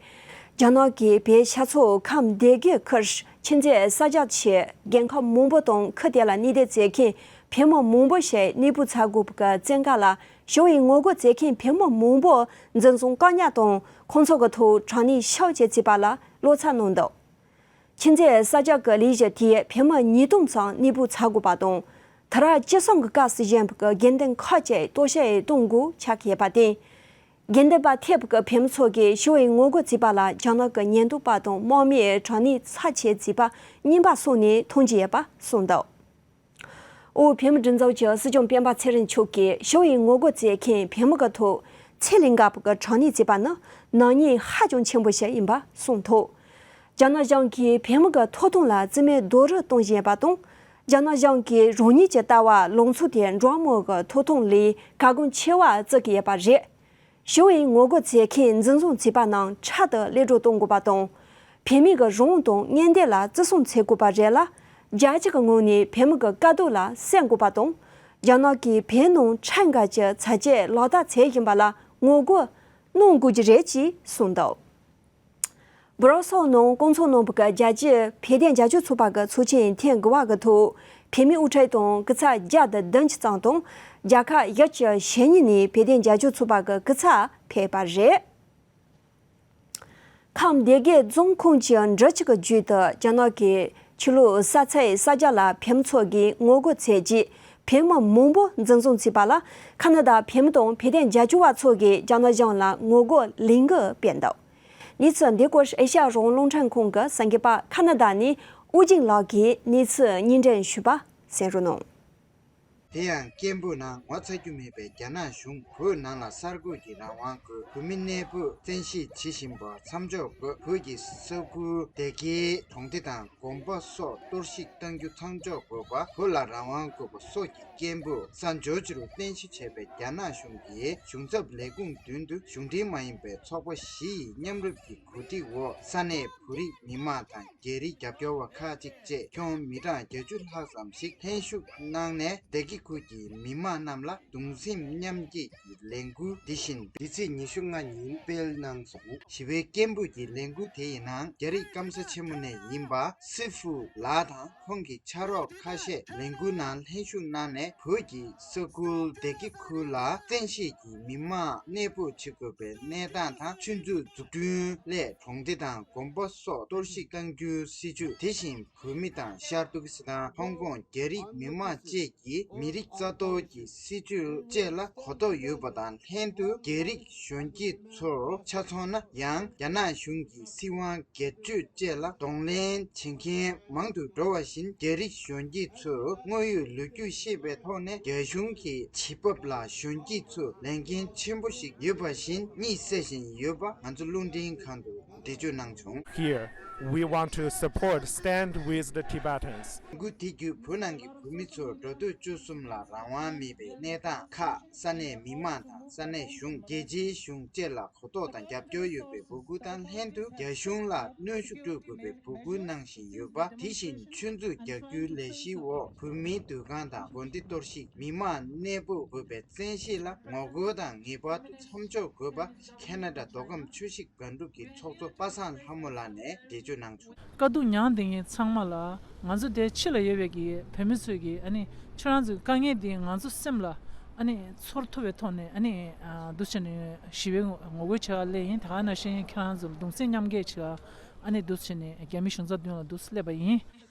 རྒྱ་ནག་གིས་བོད་ཤར་ཕྱོགས་ཁམས་སྡེ་དགེ་ཁུལ་ཆུ་མཛོད་གསར་རྒྱག་ཆེད་རྒྱལ་ཁབ་མང་པོ་དང་ཁུལ་དེ་ལ་གནས་སྡོད་བྱེད་མཁན་བོད་མི་མང་པོ་ཞིག་གནས་སྤོ་བྱ་དགོས་པའི་བཙོན་ཁང་ལ་ཞི་བའི་ངོ་རྒོལ་བྱེད་མཁན་བོད་མི་མང་པོ་འཛིན་བཟུང་བཀག་ཉར་དང་ཁོང་ཚོ་གི་ཐོག་དྲག་གནོན་ཤུགས་ཆེ་བྱས་པ་ལ་བློ་འཚབ་གནང་འདུག་ཆུ་མཛོད་གསར་རྒྱག་གི་ལས་གཞི་དེས་བོད་མི་ཉིས་སྟོང་ཙམ་གནས་སྤོ་བྱ་དགོས་པ་དང་། དེ་རིང་བཅུ་གསུམ་གྱི་སྐབས་སུ་བཞེངས་པའི་དགེ་འདུན་ཁག་ཅིག་གཏོར་བཤིག་གཏོང་དགོས་ཆགས་ཡོད་པ་དེ། དགེ་འདུན་པ་ཐེ་བའི་བོད་མི་ཚོ་གིས་ཞི་བའི་ངོ་རྒོལ་བྱས་པ་ལ་རྒྱ་ནག་གི་ཉེན་རྟོག་པ་དང་དམག་མིས་དྲག་གནོན་ཚབས་ཆེ་བྱས་པ་རྙིང་པ་སོགས་ནས་མཐོང་རྒྱུ་ཡོད་པ་གསུངས་འདུག་བོད་མི་སྒྲིག་འཛུགས་ཀྱི་སྲིད་སྐྱོང་སྤེན་པ་ཚེ་རིང་མཆོག་གིས་ཞི་བའི་ངོ་རྒོལ་བྱེད་མཁན་བོད་མི་གི་ཐོག་ཚད་ལས་འགལ་བའི་དྲག་གནོན་བྱས་པ་ནི་ནག་ཉེས་ཧ་ཅང་ཆེན་པོ་ཞིག་ཡིན་པ་གསུངས་ཐོག་རྒྱ་ནག་གཞུང་གིས་བོད་མི་གི་ཐོབ་ཐང་ལ་བརྩི་མེད་རྡོག་རོལ་གཏོང་བཞིན་ཡོད་པ་དང་། རྒྱ་ནག་གཞུང་གིས་རང་ཉིད་ཀྱི་ལྟ་བ་ལངས་ཕྱོགས་དེ་འགྲོ་བ་མིའི་ཐོབ་ཐང་ལས་གལ་འགངས་ཆེ་བ་བརྩི་གི་ཡོད་པ་རེད། ཞི་བའི་ངོ་རྒོལ་བྱེད་མཁན་འཛིན་བཟུང་བྱས་པ་རྣམས་འཕྲལ་དུ་གློད་བཀྲོལ་གཏོང་དགོས་པ་དང་། བོད་མིའི་རང་དབང་དང་མངོན་འདོད་ལ་བརྩི་སྲུང་བྱེད་དགོས་པ་རེད་ལ། རྒྱལ་སྤྱི་གི་ངོས་ནས་བོད་མི་གི་དཀའ་སྡུག་ལ་གསན་དགོས་པ་དང་། རྒྱ་ནག་གིས་བོད་ནང་འཕྲལ་འགག་གི་བྱ་སྤྱོད་ལག་བསྟར་བྱེད་བཞིན་པ་ལ་ངོ་རྒོལ་གནང་དགོས་ཀྱི་རེད་ཅེས་གསུངས་འདུག་སྦྲ་སོག་ནང་བསྐོང་ཚོགས་གནང་བའི་རྒྱལ་སྤྱིའི་བོད་དོན་རྒྱབ་སྐྱོར་ཚོགས་པ་གི་ཚོགས་ཆེན་ཐེངས་དགུ་པ་གི་ཐོག་བོད་མིའི་དབུ་ཁྲིད་དང་སྐུ་ཚབ་བརྒྱ་དང་བདུན་ཅུ་ཙམ་དང་། རྒྱལ་ཁབ་བཞི་བཅུ་ཞེ་གཉིས་ནས་བོད་དོན་རྒྱབ་སྐྱོར་ཚོགས་པ་གི་སྐུ་ཚབ་ཕེབས་པ་རེད། ཁམས་སྡེ་དགེ་རྫོང་ཁོངས་ཀྱི་འབྲུག་ཆུ་གི་རྒྱུད་དུ་རྒྱ་ནག་གིས་ཆུ་ལོག་ས་ཚིགས་གསར་རྒྱག་ལ་བོད་མི་ཚོ་གིས་ངོ་རྒོལ་བྱས་རྗེས་བོད་མི་མང་པོ་འཛིན་བཟུང་བྱས་པ་ལ། ཁ་ན་ཌ་བོད་མི་དང་བོད་དོན་རྒྱབ་སྐྱོར་བ་ཚོ་གིས་རྒྱ་ནག་གཞུང་ལ་ངོ་རྒོལ་ལས་འགུལ་སྤེལ་འདུག་གནས་ཚུལ་འདི་སྐོར་ཨེ་ཤ་ཡ་རང་དབང་རླུང་འཕྲིན་ཁང་གི་གསར་འགོད་པ་ཁ་ན་ཌ་ནས་ཨོ་རྒྱན་ལགས་ཀྱིས་གནས་ཚུལ་སྙན་སྒྲོན་ཞུས་པ་གསན་རོགས་གནང་། དེ་ཡང་སྐད་འབོད་ནང་ངོ་ཚ་རྒྱུ་མེད་པའི་རྒྱ་ནག་གཞུང་བོད་ནང་ལ་གསར་འགོད་ཀྱི་རང་དབང་དགོས། བོད་མི་གནས་སྤོས་བཙན་ཤེད་བྱེད་བཞིན་པ་མཚམས་འཇོག་དགོས། བོད་ཀྱི་ས་ཁུལ་སྡེ་དགེ་གྲོང་སྡེ་དང་དགོན་པ་སོགས་གཏོར་བཤིག་གཏང་རྒྱུ་མཚམས་འཇོག་དགོས་པ། བོད་ལ་རང་དབང་དགོས་པ་སོགས་ཀྱི་སྐད་འབོད་ས་ཇོར་ཇི་རུ་རྟེན་གཞི་བྱས་པའི་རྒྱ་ནག་གཞུང་གིས་གཞུང་ཚབ་ལས་ཁུངས་མདུན་དུ་གཞུང་འབྲེལ་མ་ཡིན་པའི་ཚོགས་པ་བཞི་ཡི་མཉམ་རུབ་ཀྱི་གོ་སྒྲིག་འོག་ས་གནས་བོད་རིགས་མི་མང་དང་རྒྱ་རིགས་རྒྱབ་སྐྱོར་བ་ཁག་ཅིག་བཅས་ཁྱོན་མི་གྲངས་བརྒྱད་ཅུ་ལྷག་ཙམ་ཞིག་ལྷན་ཞུགས་གནང་ནས་སྡེ་དགེ་ཁུལ་གྱི་མི་མང་རྣམས་ལ་གདུང་སེམས་མཉམ་སྐྱེད་ཀྱི་ལས་འགུལ་འདི་བཞིན་འདི་ཚེས་ཉི་ཤུ་ལྔ་ཉིན་སྤེལ་གནང་སོང་། ཞི་བའི་སྐད་འབོད་ཀྱི་ལས་འགུལ་དེ་ཡི་ནང་རྒྱ་རིགས་སྐམ་ས་ཆེན་མོ་ནས་ཡིན་པ་སི་ཧྥུ་ལགས་དང་ཁོང་གི་ཕྱག་རོགས་ཁ་ཤས་ལས་འགུལ་ནང་ལྷན་ཞུགས་གནང་ནས་བོད་ཀྱི་ས་ཁུལ་སྡེ་དགེ་ཁུལ་ལ་བཙན་ཤེད་ཀྱིས་མི་མང་གནས་སྤོ་བྱེད་དགོས་པའི་གནས་སྟངས་དང་ཆུ་མཛོད་འཛུགས་སྐྲུན་སླད་གྲོང་སྡེ་དང་དགོན་པ་སོགས་གཏོར་བཤིག་གཏང་རྒྱུའི་སྲིད་བྱུས། དེ་བཞིན་བོད་མི་དང་ཤར་ཏུར་ཀི་སི་ཐན། ཧོང་ཀོང་། རྒྱ་རིགས་མི་མང་བཅས་ཀྱི་མི་རིགས་རྩ་གཏོར་གྱི་སྲིད་བྱུས་བཅས་ལ་གོ་རྟོགས་ཡོད་པ་དང་ལྷན་དུ་རྒྱ་རིགས་གཞོན་སྐྱེས་ཚོར་ཆ་མཚོན་ན་ཡང་རྒྱ་ནག་གཞུང་གི་སྲིད་དབང་སྒེར་གཅོད་བཅས་ལ་གདོང་ལེན་བྱེད་མཁན་མང་དུ་འགྲོ་བ་བཞིན་རྒྱ་རིགས་གཞོན་སྐྱེས་ཚོས་དངོས་ཡོད་ལོ་རྒྱུས་ཤེས་པའི་ཐོག་ནས་རྒྱ་གཞུང་གི་བྱེད་བབ་ལ་གཞོན་སྐྱེས་ཚོས་ལས་འགན་ཆེན་པོ་ཞིག་ཡོད་པ་བཞིན་གཉིད་སད་བཞིན་ཡོད་པ་ང་ཚོ་རླུང་འཕྲིན་ཁང་དུ་འགྲེལ་བརྗོད་གནང་བྱུང་། Here, we want to support, stand with the Tibetans. ལས་འགུལ་དེ་བརྒྱུད་བོད་ནང་གི་བོད་མི་ཚོར་འགྲོ་སྡོད་སྤྱོད་གསུམ་ལ་རང་དབང་མེད་པའི་གནས་སྟངས་ཁག་ས་གནས་མི་མང་དང་ས་གནས་གཞུང་རྒྱལ་སྤྱིའི་གཞུང་བཅས་ལ་གོ་རྟོགས་དང་རྒྱབ་སྐྱོར་ཡོད་པའི་འབོད་སྐུལ་དང་ལྷན་དུ་རྒྱ་གཞུང་ལ་གནོན་ཤུགས་སྤྲོད་དགོས་པའི་འབོད་སྐུལ་གནང་བཞིན་ཡོད་པ། དེ་བཞིན་ཆུ་མཛོད་རྒྱག་རྒྱུའི་ལས་གཞིའི་འོག་བོད་མིའི་སྡོད་ཁང་དང་དགོན་སྡེ་གཏོར་བཤིག་མི་མང་གནས་སྤོ་དགོས་པའི་བཙན་ཤེད་ལ་ངོ་རྒོལ་དང་ངེས་པར་དུ་མཚམས་འཇོག་དགོས་པ། ཁེ་ན་ཌ་མདོ་ཁམས་ཆུ་བཞི་སྒང་དྲུག་གི་ཚོགས་གཙོ་པ་སངས་ལྷ་མོ་ལགས་ནས་འགྲེལ་བརྗོད་གནང་བྱུང་། དཀའ་སྡུག་མྱངས་བསྡད་མཁན་ཚང་མ་ལ་ང་ཚོ་དེ་ཕྱི་ལ་ཡོད་པའི་གི་བོད་མི་ཚོས་གི་ཨ་ནི་ཁྱེད་རང་ཚོའི་དཀའ་ངལ་འདི་ང་ཚོ་སེམས་ལ་ཨ་ནི་ཚོར་ཐུབ་པའི་ཐོག་ནས་ཨ་ནི་འདུག་བྱས་ནས་ཞི་བའི་ངོ་རྒོལ་བྱེད་ག་སླེབས་ཡིན། ད་ག་ནང་བཞིན་ཁྱེད་རང་ཚོ་ལ་གདུང་སེམས་མཉམ་སྐྱེད་བྱེད་ག་ཨ་ནི་འདུག་བྱས་ནས་རྒྱ་མི་གཞུང་ཚབ་མདུན་ལ་འདུག་སླེབས་པ་ཡིན།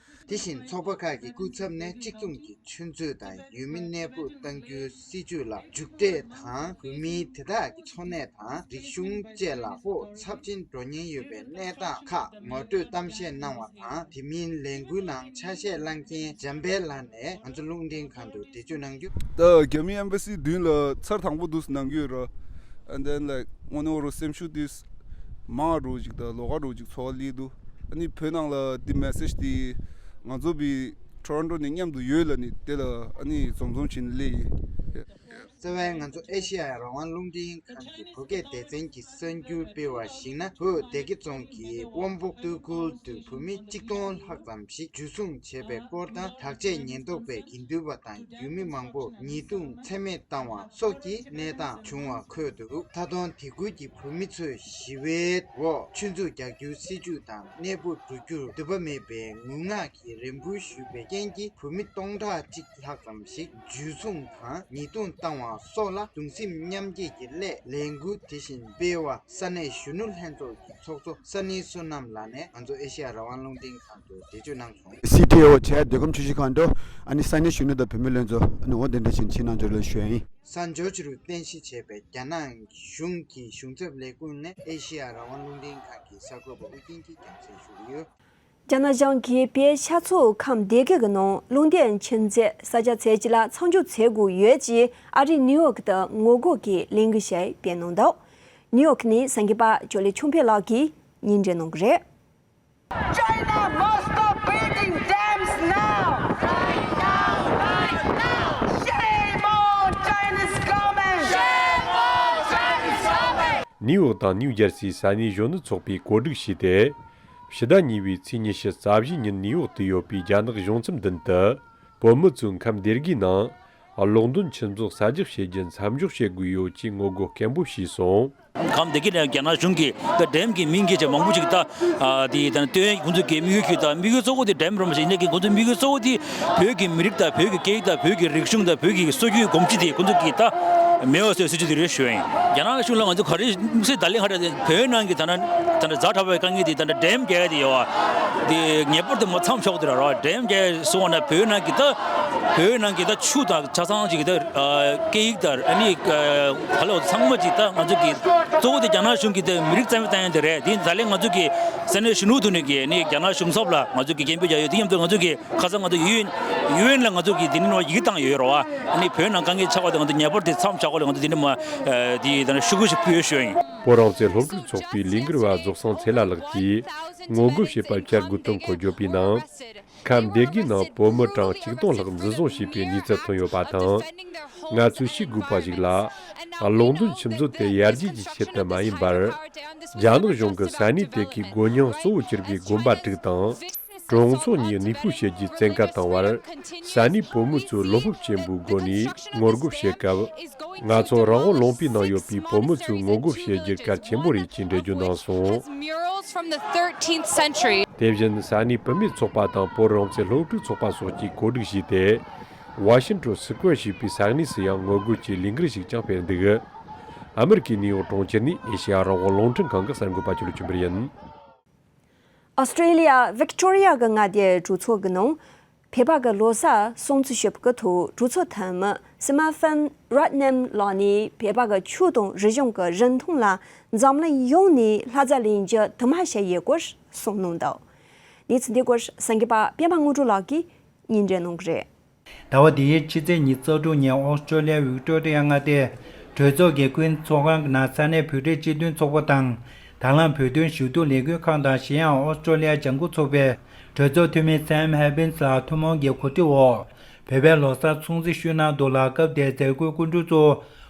དེ་བཞིན་ཚོགས་པ་ཁག་གི་སྐུ་ཚབ་ནས་གཅིག་མཚུངས་ཀྱི་ཆུ་མཛོད་དང་ཡུལ་མི་གནས་སྤོ་གཏང་རྒྱུའི་སྲིད་བྱུས་ལ་མཇུག་འབྲས་དང་བོད་མིའི་དེ་དག་གི་འཚོ་གནས་དང་རིག་གཞུང་བཅས་ལ་ཕོག་ཚབས་ཆེན་འགྲོ་ཉེན་ཡོད་པའི་གནས་སྟངས་ཁག་ངོ་སྤྲོད་གཏམ་བཤད་གནང་བ་དང་། དེ་མིན་ལས་འགུལ་ནང་ཆ་ཤས་བླངས་མཁན་འཇམ་དཔལ་ལགས་ནས་ང་ཚོ་རླུང་འཕྲིན་ཁང་དུ་འགྲེལ་བརྗོད་གནང་རྒྱུ། ད་རྒྱ་མིའི་ཨེམ་བྷ་སི་མདུན་ལ་ཚར་དང་པོ་འདུག་གནང་རྒྱུ་ཡོད་ར། And then, like, དངོས་གནས་རུ་སེམས་ཤུགས་དེ་མང་རུ་ཅིག་དང་ལོགས་ཀ་རུ་ཅིག་ཚོར་བ་སླེབས་འདུག་ཨ་ནི་བོད་ནང་ལ་འདི་མེ་སེ་ཇི་དེ་ང་ཚོ་བི་ཊོ་རོན་ཊོ་ནས་མཉམ་དུ་ཡོད་ལ་ནི་དེ་ལ་ཨ་ནི་འཛོམས་འཛོམས་བྱས་ནས་སླེབས་ཡིན། རྩ་བའི་ང་ཚོ་ཨེ་ཤེ་ཡ་རང་དབང་རླུང་འཕྲིན་ཁང་གི་བོད་སྐད་སྡེ་ཚན་གྱི་གསར་འགྱུར་སྤེལ་བར་གཞིགས་ན། བོད་སྡེ་དགེ་རྫོང་གི་དབོན་པོ་སྟོད་ཁུལ་དུ་བོད་མི་གཅིག་སྟོང་ལྷག་ཙམ་ཞིག་འཇུ་བཟུང་བྱས་པའི་སྐོར་དང་། དྲག་ཆས་ཉེན་རྟོག་པས་དགེ་འདུན་པ་དང་ཡུལ་མི་མང་པོར་ཉེས་རྡུང་མཚམས་མེད་བཏང་བ་སོགས་ཀྱི་གནས་སྟངས་བྱུང་བ་འཁོད་འདུག་མཐའ་དོན་དེ་ཁུལ་གྱི་བོད་མི་ཚོས་ཞི་བའི་འོག་ཆུ་མཛོད་རྒྱག་རྒྱུའི་སྲིད་བྱུས་དང་གནས་སྤོ་འགྲོ་རྒྱུར་འདོད་པ་མེད་པའི་ངུ་ངག་གི་རེ་འབོད་ཞུས་པའི་རྐྱེན་གྱིས་བོད་མི་སྟོང་ཕྲག་གཅིག་ལྷག་ཙམ་ཞིག་འཇུ་བཟུང་དང་ཉེས་རྡུང་བཏང་བ་སོགས་ལ་གདུང་སེམས་མཉམ་སྐྱེད་ཀྱི་སླད་ལས་འགུལ་དེ་བཞིན་སྤེལ་བ། ས་གནས་གཞོན་ནུ་ལྷན་ཚོགས་ཀྱི་ཚོགས་གཙོ་ས་ནི་བསོད་ནམས་ལགས་ནས་ང་ཚོ་ཨེ་ཤེ་ཡ་རང་དབང་རླུང་འཕྲིན་ཁང་དུ་འགྲེལ་བརྗོད་གནང་སོང་། སི་ཊི་ཨོ་བྱས་མདོ་ཁམས་ཆུ་བཞི་སྒང་དྲུག་ཨ་ནི་ས་གནས་གཞོན་ནུ་དང་བུད་མེད་ལྷན་ཚོགས་ཨ་ནི་འོ་དེ་འདྲ་བྱས་ཕྱི་ནང་འབྱོར་ལ་ཞུ་ཡ་ཡིན། ས་ཇོར་ཇི་རུ་རྟེན་གཞི་བྱས་པའི་རྒྱ་ནག་གཞུང་གི་གཞུང་ཚབ་ལས་ཁུངས་ནས་ཨེ་ཤེ་ཡ་རང་དབང་རླུང་འཕྲིན་ཁང་གི་གསར་འགོད་པ་ཨུ་རྒྱན་གྱིས་རྒྱང་སྲིང་ཞུ་གི་ཡོད། རྒྱ་ནག་གཞུང་གིས་བོད་ཤར་ཕྱོགས་ཁམས་སྡེ་དགེ་གི་ནང་རླུང་འཕྲིན་མཁྱེན་བརྩེ་ས་ཆ་ཚད་ཅིག་ལ་མཚམས་འཇོག་བྱེད་དགོས་ཡོད་ཅེས་ཨ་རིའི་ནིའུ་ཡོག་ཏུ་ངོ་རྒོལ་གྱི་ལས་འགུལ་ཞིག་སྤེལ་གནང་འདུག་ནིའུ་ཡོག་ནས་གསར་འགོད་པ་ཅོ་ལི་ཆུང་འཕེལ་ལགས་ཀྱིས་སྙན་སྒྲོན་གནང་གི་རེད། China must stop building dams now! Right now! Right now! Shame on Chinese government! Shame on Chinese government! ནིའུ་ཡོག་དང་ནིའུ་ཇར་སིའི་ས་གནས་གཞོན་ནུ་ཚོགས་པས་གོ་སྒྲིག་བྱས་ཏེ། ཕྱི་ཟླ་གཉིས་པའི་ཚེས་ཉི་ཤུ་རྩ་བཞི་ཉིན་ནིའུ་ཡོག་ཏུ་ཡོད་པའི་རྒྱ་ནག་གཞུང་ཚབ་མདུན་དུ། བོད་མི་ཚོས་ཁམས་སྡེ་དགེའི་ནང་གློག་འདོན་ཆུ་མཛོད་གསར་རྒྱག་བྱེད་རྒྱུ་མཚམས་འཇོག་བྱེད་དགོས་ཡོད་ཅེས་ངོ་རྒོལ་སྐད་འབོད་བྱས་སོང་། ཁམས་སྡེ་དགེ་ནས་རྒྱ་ནག་གཞུང་གིས་ད་ཌེམ་གྱི་མིང་གི་ཆེད་མང་པོ་ཅིག་ད་དེ་ད་སྟོན་ཁོང་ཚོ་གི་དམིགས་ཡུལ་གྱི་ད་དམིགས་ཡུལ་གཙོ་བོ་དེ་ཌེམ་རུ་མ་ཞིག་ཡིན་ནའི་ཁོང་ཚོ་དམིགས་ཡུལ་གཙོ་བོ་དེ་བོད་ཀྱི་མི་རིགས་དང་བོད་ཀྱི་སྐད་ཡིག་དང་བོད་ཀྱི་རིག་གཞུང་དང་བོད་ཀྱི་སྲོལ་རྒྱུན་གོམས་གཤིས་དེ་ཁོང་ཚོ་གིས་ད་མེད་པ་བཟོ་སྲིད་ཇུས་དེ་རེད་ཞུ་ཡ་ཡིན། རྒྱ་ནག་གཞུང་ལ་ང་ཚོ་ག་རེ་དམིགས་བསལ་བརྡ་ལན་ཧ་ད་བོད་ནང་གི་ད་ད་ཛ་དྲག་པའི་དཀའ་ངལ་དེ་ད་ཌེམ་རྒྱག་ཡ་དེ་ཡོད་བ། དེ་ངེས་པར་དུ་མ་མཚམས་འཇོག་དེ་ར་ར་ཌེམ་རྒྱག་སོང་བ་ན་བོད་ནང་གི་ད་ བོད་ནང་གི་ད་ཆོས་དང་ཆ་ཚང་ཅིག་ད་སྐད་ཡིག་དང་ཨ་ནི་ཧ་ལོ་ཚང་མ་ཅིག་ད་ང་ཚོ་གི་གཙོ་བོ་དེ་རྒྱ་ནག་གཞུང་གི་ད་མི་རིགས་རྩ་མེད་བཏང་ཡ་དེ་རེད། དེ་ད་ལན་ང་ཚོ་གི་ས་གནས་གཞོན་ནུ་དུ་ནས་གི་ནི་རྒྱ་ནག་གཞུང་ཚབ་ལ་ང་ཚོ་གི་སྐད་འབོད་རྒྱག་ཡོད། དེ་མཉམ་དུ་ང་ཚོ་གི་ཁ་སང་ང་ཚོ་ཡུ་ཨེན་ཡུ་ཨེན་ལ་ང་ཚོ་གི་དེ་ནི་ནོ་ཡིག་བཏང་ཡོད་རེད་བ། ཨ་ནི་བོད་ནང་དཀའ་ངལ་ཆགས་པ་དེ་ང་ཚོ་ངེས་པར་དེ་མཚམས་བཞག་དགོས་ལ་ང་ཚོ་དེ་ནི་མ་དེ་ད་ནི་ཤུ་གུ་ཞིག་ཕུལ་ཞུ་ཡིན། བོད་རང་བཙན་སློབ་ཕྲུག་ཚོགས་པའི་ལས་འགུལ་བ་རྫོགས་སངས་ཚེ་ལྷ་ལགས་ཀྱིས་ངོ་རྒོལ་བྱེད་པ་བཅར་དགོས་དོན་སྐོར་བརྗོད་པའི་ནང་། ཁམས་སྡེ་དགུའི་ནང་བོད་མི་གྲངས་ཆིག་སྟོང་ལྷག་འཛིན་བཟུང་བྱས་པའི་གནས་ཚུལ་ཐོན་ཡོད་པ་དང་། ང་ཚོས་ཤེས་དགོས་པ་ཞིག་ལ། གློག་འདོན་ཆུ་མཛོད་དེ་ཡར་རྒྱས་ཀྱི་ཆེད་དུ་མ་ཡིན་པར། རྒྱ་ནག་གཞུང་གི་ས་གནས་དེ་གའི་དགོས་མྱིང་གཙོ་བོ་གྱུར་པའི་དགོན་པ་དྲུག་དང་། གྲོང་ཚོ་གཉིས་གནས་སྤོས་བྱེད་རྒྱུའི་བཙན་བཀའ་བཏང་བར། ས་གནས་བོད་མི་ཚོས་བློ་སྤོབས་ཆེན་པོའི་སྒོ་ནས་ངོ་རྒོལ་བྱེད་སྐབས། ང་ཚོ་རང་དབང་ལུང་པའི་ནང་ཡོད་པའི་བོད་མི་ཚོས་ངོ་རྒོལ་བྱེད་རྒྱུར་གལ་ཆེན་པོ་རེད་ཅེས་འགྲེལ་བརྗོད་གནང་སོང་། Murals from the thirteenth century. དེ་བཞིན་ས་གནས་བུད་མེད་ཚོགས་པ་དང་བོད་རང་བཙན་སློབ་ཕྲུག་ཚོགས་པ་སོགས་ཀྱིས་གོ་སྒྲིག་བྱས་ཏེ། Washington Square ཞེས་པའི་ས་གནས་སུ་ཡང་ངོ་རྒོལ་གྱི་ལས་འགུལ་ཞིག་ཀྱང་སྤེལ་འདུག་ཨ་མེ་རི་ཀའི་ནིའུ་ཡོག་གྲོང་ཁྱེར་ནས་ཨེ་ཤེ་ཡ་རང་དབང་རླུང་འཕྲིན་ཁང་གི་གསར་འགོད་པ་ཆོས་ལུགས་ཆོས་འཕེལ་ཡིན། ཨོ་སི་ཀྲི་ལི་ཡ་ཝིག་ཏོ་རི་ཡ་གི་མངའ་སྡེའི་གྲོས་ཚོགས་ཀྱི་ནང་། བོད་པ་གི་ལོ་གསར་སྲུང་བརྩི་ཞུ་བའི་ཐོག་གྲོས་ཚོགས་འཐུས་མི་སི་མ་ཕན་རཏ་ནམ་ལགས་ནས་བོད་པ་གི་ཆོས་དང་རིག་གཞུང་གི་རིན་ཐང་ལ་འཛམ་གླིང་ཡོངས་ནས་ལྷ་རྫ་ལེན་རྒྱུ་དུ་མ་བྱས་ཡོད་སྐོར་གསུངས་གནང་འདུག་གནས་ཚུལ་འདི་སྐོར་གསར་འགོད་པ་པད་མ་དངོས་གྲུབ་ལགས་ཀྱིས་སྙན་སྒྲོན་གནང་གི་རེད། ཟླ་བ་འདིའི་ཕྱི་ཚེས་ཉི་ཤུ་རྩ་དྲུག་ཉིན་ཨོ་སི་ཀྲོ་ལི་ཡ་ཝིག་ཏོ་རི་ཡ་མངའ་སྡེའི་གྲོས་ཚོགས་ཀྱི་ཀུན་ཚོགས་ཁང་གི་ནང་ས་གནས་བོད་རིགས་སྤྱི་མཐུན་ཚོགས་པ་དང་། དང་བླངས་བོད་དོན་ཞུ་གཏུག་ལས་འགུལ་ཁང་དང་གཞན་ཡང་ཨོ་སི་ཀྲོ་ལི་ཡ་ལྗང་ཁུ་ཚོགས་པའི་གྲོས་ཚོགས་འཐུས་མི་སེམ་ཧེ་བིན་སི་ལགས་ཐུན་མོང་གི་གོ་སྒྲིག་འོག་བོད་པའི་ལོ་གསར་སྲུང་བརྩི་ཞུས་གནང་འདུག་ལ། སྐབས་དེའི་མཛད་སྒོའི་སྐུ་མགྲོན་གཙོ་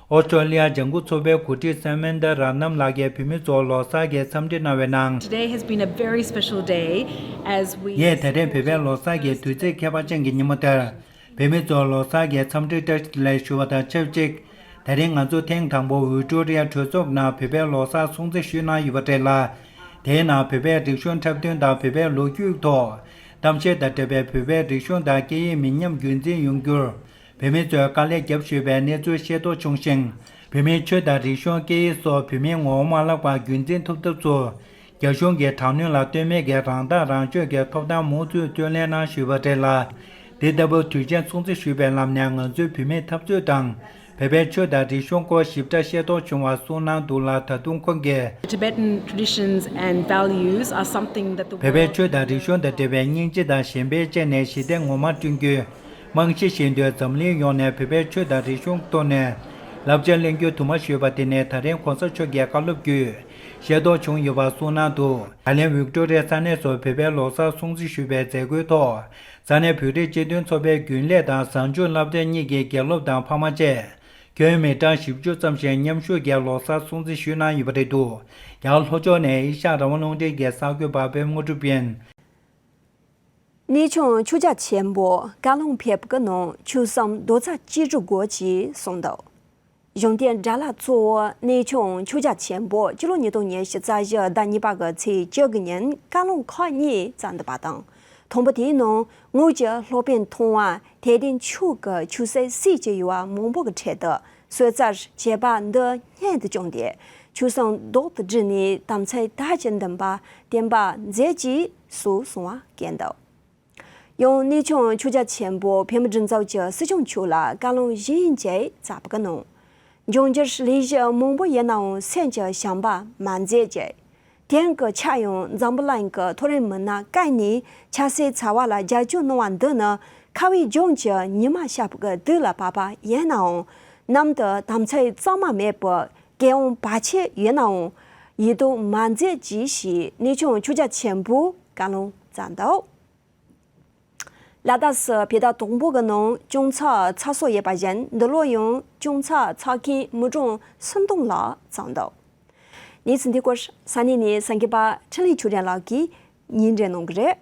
བོ་ཨོ་སི་ཀྲོ་ལི་ཡ་ལྗང་ཁུ་ཚོགས་པའི་འགོ་ཁྲིད་སེམ་མན་ད་ར་ནམ་ལགས་ཀྱིས་བོད་མི་ཚོར་ལོ་གསར་གྱི་འཚམས་འདྲི་གནང་བའི་ནང་། Today has been a very special day as we ངས་ད་རེས་བོད་པའི་ལོ་གསར་གྱི་དུས་ཚིགས་ཁྱད་པར་ཅན་གྱི་ཉིན་མོ་འདིར། བོད་མི་ཚོར་ལོ་གསར་གྱི་འཚམས་འདྲི་བཀྲ་ཤིས་བདེ་ལེགས་ཞུ་བ་དང་ཆབས་ཅིག་ད་རིང་ང་ཚོ་ཐེངས་དང་པོ་ཝིག་ཏོ་རི་ཡ་གྲོས་ཚོགས་ནང་བོད་པའི་ལོ་གསར་སྲུང་བརྩི་ཞུས་གནང་ཡོད་པ་རེད་ལ། དེའི་ནང་བོད་པའི་རིག་གཞུང་འཁྲབ་སྟོན་དང་བོད་པའི་ལོ་རྒྱུས་ཐོག་གཏམ་བཤད་དང་འབྲེལ་བའི་བོད་པའི་རིག་གཞུང་དང་སྐད་ཡིག་མི་ཉམས་རྒྱུན་འཛིན་ཡོང་རྒྱུར་བོད་མི་ཚོས་དཀའ་ལས་བརྒྱབ་ཞུས་པའི་གནས་ཚུལ་ཤེས་རྟོགས་བྱུང་ཞིང་། བོད་མིའི་ཆོས་དང་རིག་གཞུང་སྐད་ཡིག་སོགས་བོད་མིའི་ངོ་བོ་མ་བརླག་པར་རྒྱུན་འཛིན་ཐུབ་ཐབས་སུ། རྒྱ་གཞུང་གི་དྲག་གནོན་ལ་ལྟོས་མེད་ཀྱི་རང་ཐག་རང་གཅོད་ཀྱི་ཐོབ་ཐང་མུ་མཐུད་རྩོད་ལེན་གནང་ཞུས་པ་རེད་ལ། འདི་ལྟ་བུ་དུས་ཆེན་སྲུང་བརྩི་ཞུས་པའི་ལམ་ནས་ང་ཚོའི་བོད་མིའི་འཐབ་རྩོད་དང་། བོད་པའི་ཆོས་དང་རིག་གཞུང་སྐོར་ཞིབ་ཕྲ་ཤེས་རྟོགས་བྱུང་བ་གསུངས་གནང་འདུག་ལ། ད་དུང་ཁོང་གིས། Tibetan traditions and values are something that the world བོད་པའི་ཆོས་དང་རིག་གཞུང་དང་འབྲེལ་བའི་སྙིང་རྗེ་དང་གཞན་ཕན་བཅས་ནས་ཞི་བདེ་ངོ་མ་བསྐྲུན་རྒྱུའི་རྨང་གཞི་བཞིན་དུ་འཛམ་གླིང་ཡོངས་ནས་བོད་པའི་ཆོས་དང་རིག་གཞུང་ཐོག་ནས་བསླབ་བྱ་ལེན་རྒྱུ་དུ་མ་ཞུས་པ་དེ་ནི་ད་རིང་གོང་ས་མཆོག་གི་བཀའ་སློབ་བརྒྱུད། ཤེས་རྟོགས་བྱུང་ཡོད་པ་གསུངས་གནང་འདུག་ད་ལན་ཝིག་ཏོ་རི་ཡའི་ས་གནས་སུ་བོད་པའི་ལོ་གསར་སྲུང་བརྩི་ཞུས་པའི་མཛད་སྒོའི་ཐོག་ས་གནས་བོད་རིགས་སྤྱི་མཐུན་ཚོགས་པའི་རྒྱུན་ལས་དང་གཟའ་མཇུག་སློབ་གྲྭ་གཉིས་ཀྱི་དགེ་སློབ་དང་ཕ་མ་བཅས་ཁྱོན་མི་གྲངས་བཞི་བཅུ་ཙམ་ཞིག་མཉམ་ཞུགས་ཀྱིས་ལོ་གསར་སྲུང་བརྩི་ཞུས་གནང་ཡོད་པ་རེད་འདུག་རྒྱ་གར་ལྷོ་ཕྱོགས་ནས་ཨེ་ཤ་ཡ་རང་དབང་རླུང་འཕྲིན་གྱི་གསར་འགོད་པ་པད་མ་དངོས་གྲུབ་ཡིན། གནས་ཆུང་ཆོས་རྒྱལ་ཆེན་པོ་བཀའ་ལུང་ཕེབས་ཀྱི་ནང་ཆོས་སྲུང་རྡོག་རྩ་གཅིག་སྒྲིལ་དགོས་ཅེས་གསུངས་འདུག་གཞུང་བསྟེན་དགྲ་ལྷ་གཙོ་བོ་གནས་ཆུང་ཆོས་རྒྱལ་ཆེན་པོ་སྤྱི་ལོ་ཉིས་སྟོང་ཉི་ཤུ་རྩ་བཞི་ཟླ་གཉིས་པ་གི་ཚེས་བཅུ་དགུ་ཉིན་བཀའ་ལུང་ཁག་གཉིས་བསྩལ་འདུག་པ་དང་། དང་པོ་དེའི་ནང་དངོས་ཀྱི་སློབ་དཔོན་མཐོང་བ་དད་ལྡན་མཆོག་གི་ཆོས་སྲིད་སྲིད་ཀྱི་ཡུལ་བ་མང་པོ་གི་གྲལ་དུ་གསོལ་ཚར་བྱེད་པ་འདི་སྙན་དུ་བྱུང་སྟེ་ཆོས་སྲུང་རྡོག་ཏུ་བསྒྲིལ་ནས་དམ་ཚིག་དར་གྱི་འདུན་པ་བསྟན་པ་མཛད་ཅེས་སུ་གསུང་བ་བཀོད་འདུག་ཡང་གནས་ཆུང་ཆོས་རྒྱལ་ཆེན་པོ་བོད་མི་སྒྲིག་འཛུགས་ཀྱི་སྲིད་སྐྱོང་མཆོག་ལ་བཀའ་ལུང་བཞིན་གྱིས་བསྩལ་བ་གི་ནང་། འབྱུང་འགྱུར་ལས་གཞི་མང་པོ་ཡིན་ནའང་སེམས་ཀྱི་བྱམས་པ་མ་མཛད་ཅིག་དེང་གི་ཆར་ཡང་འཛམ་བུ་གླིང་གི་མཐོ་རིམ་མི་སྣ་བཀལ་ནས་ཆབ་སྲིད་འཚེ་བ་ལ་རྒྱབ་སྐྱོར་གནང་བ་འདི་ནི་ཁ་བའི་ལྗོངས་ཀྱི་ཉི་མ་ཤར་བའི་དུས་ལ་བབ་པ་ཡིན་ནའང་ནམ་དུ་དམ་ཚིག་གཙང་མ་མེད་པའི་གལ་འོང་བར་ཆད་ཡོད་ནའང་ཡིད་དུ་མ་མཛད་ཅིག་ཞེས་གནས་ཆུང་ཆོས་རྒྱལ་ཆེན་པོས་བཀའ་ལུང་བསྩལ་འདུག་ལ་དྭགས་སུ་བོད་ཟླ་དང་པོ་གི་ནང་སྐྱོང་ཚགས་ཚ་སོ་ཡོད་པ་བཞིན་འདི་ལོ་ཡང་སྐྱོང་ཚགས་ཚ་མཁན་མི་གྲངས་སུམ་སྟོང་ལྷག་བྱུང་འདུག་གནས་ཚུལ་འདི་སྐོར་ས་གནས་ནས་གསར་འགོད་པ་འཕྲིན་ལས་ཆོས་སྒྲོན་ལགས་ཀྱིས་སྙན་སྒྲོན་གནང་གི་རེད།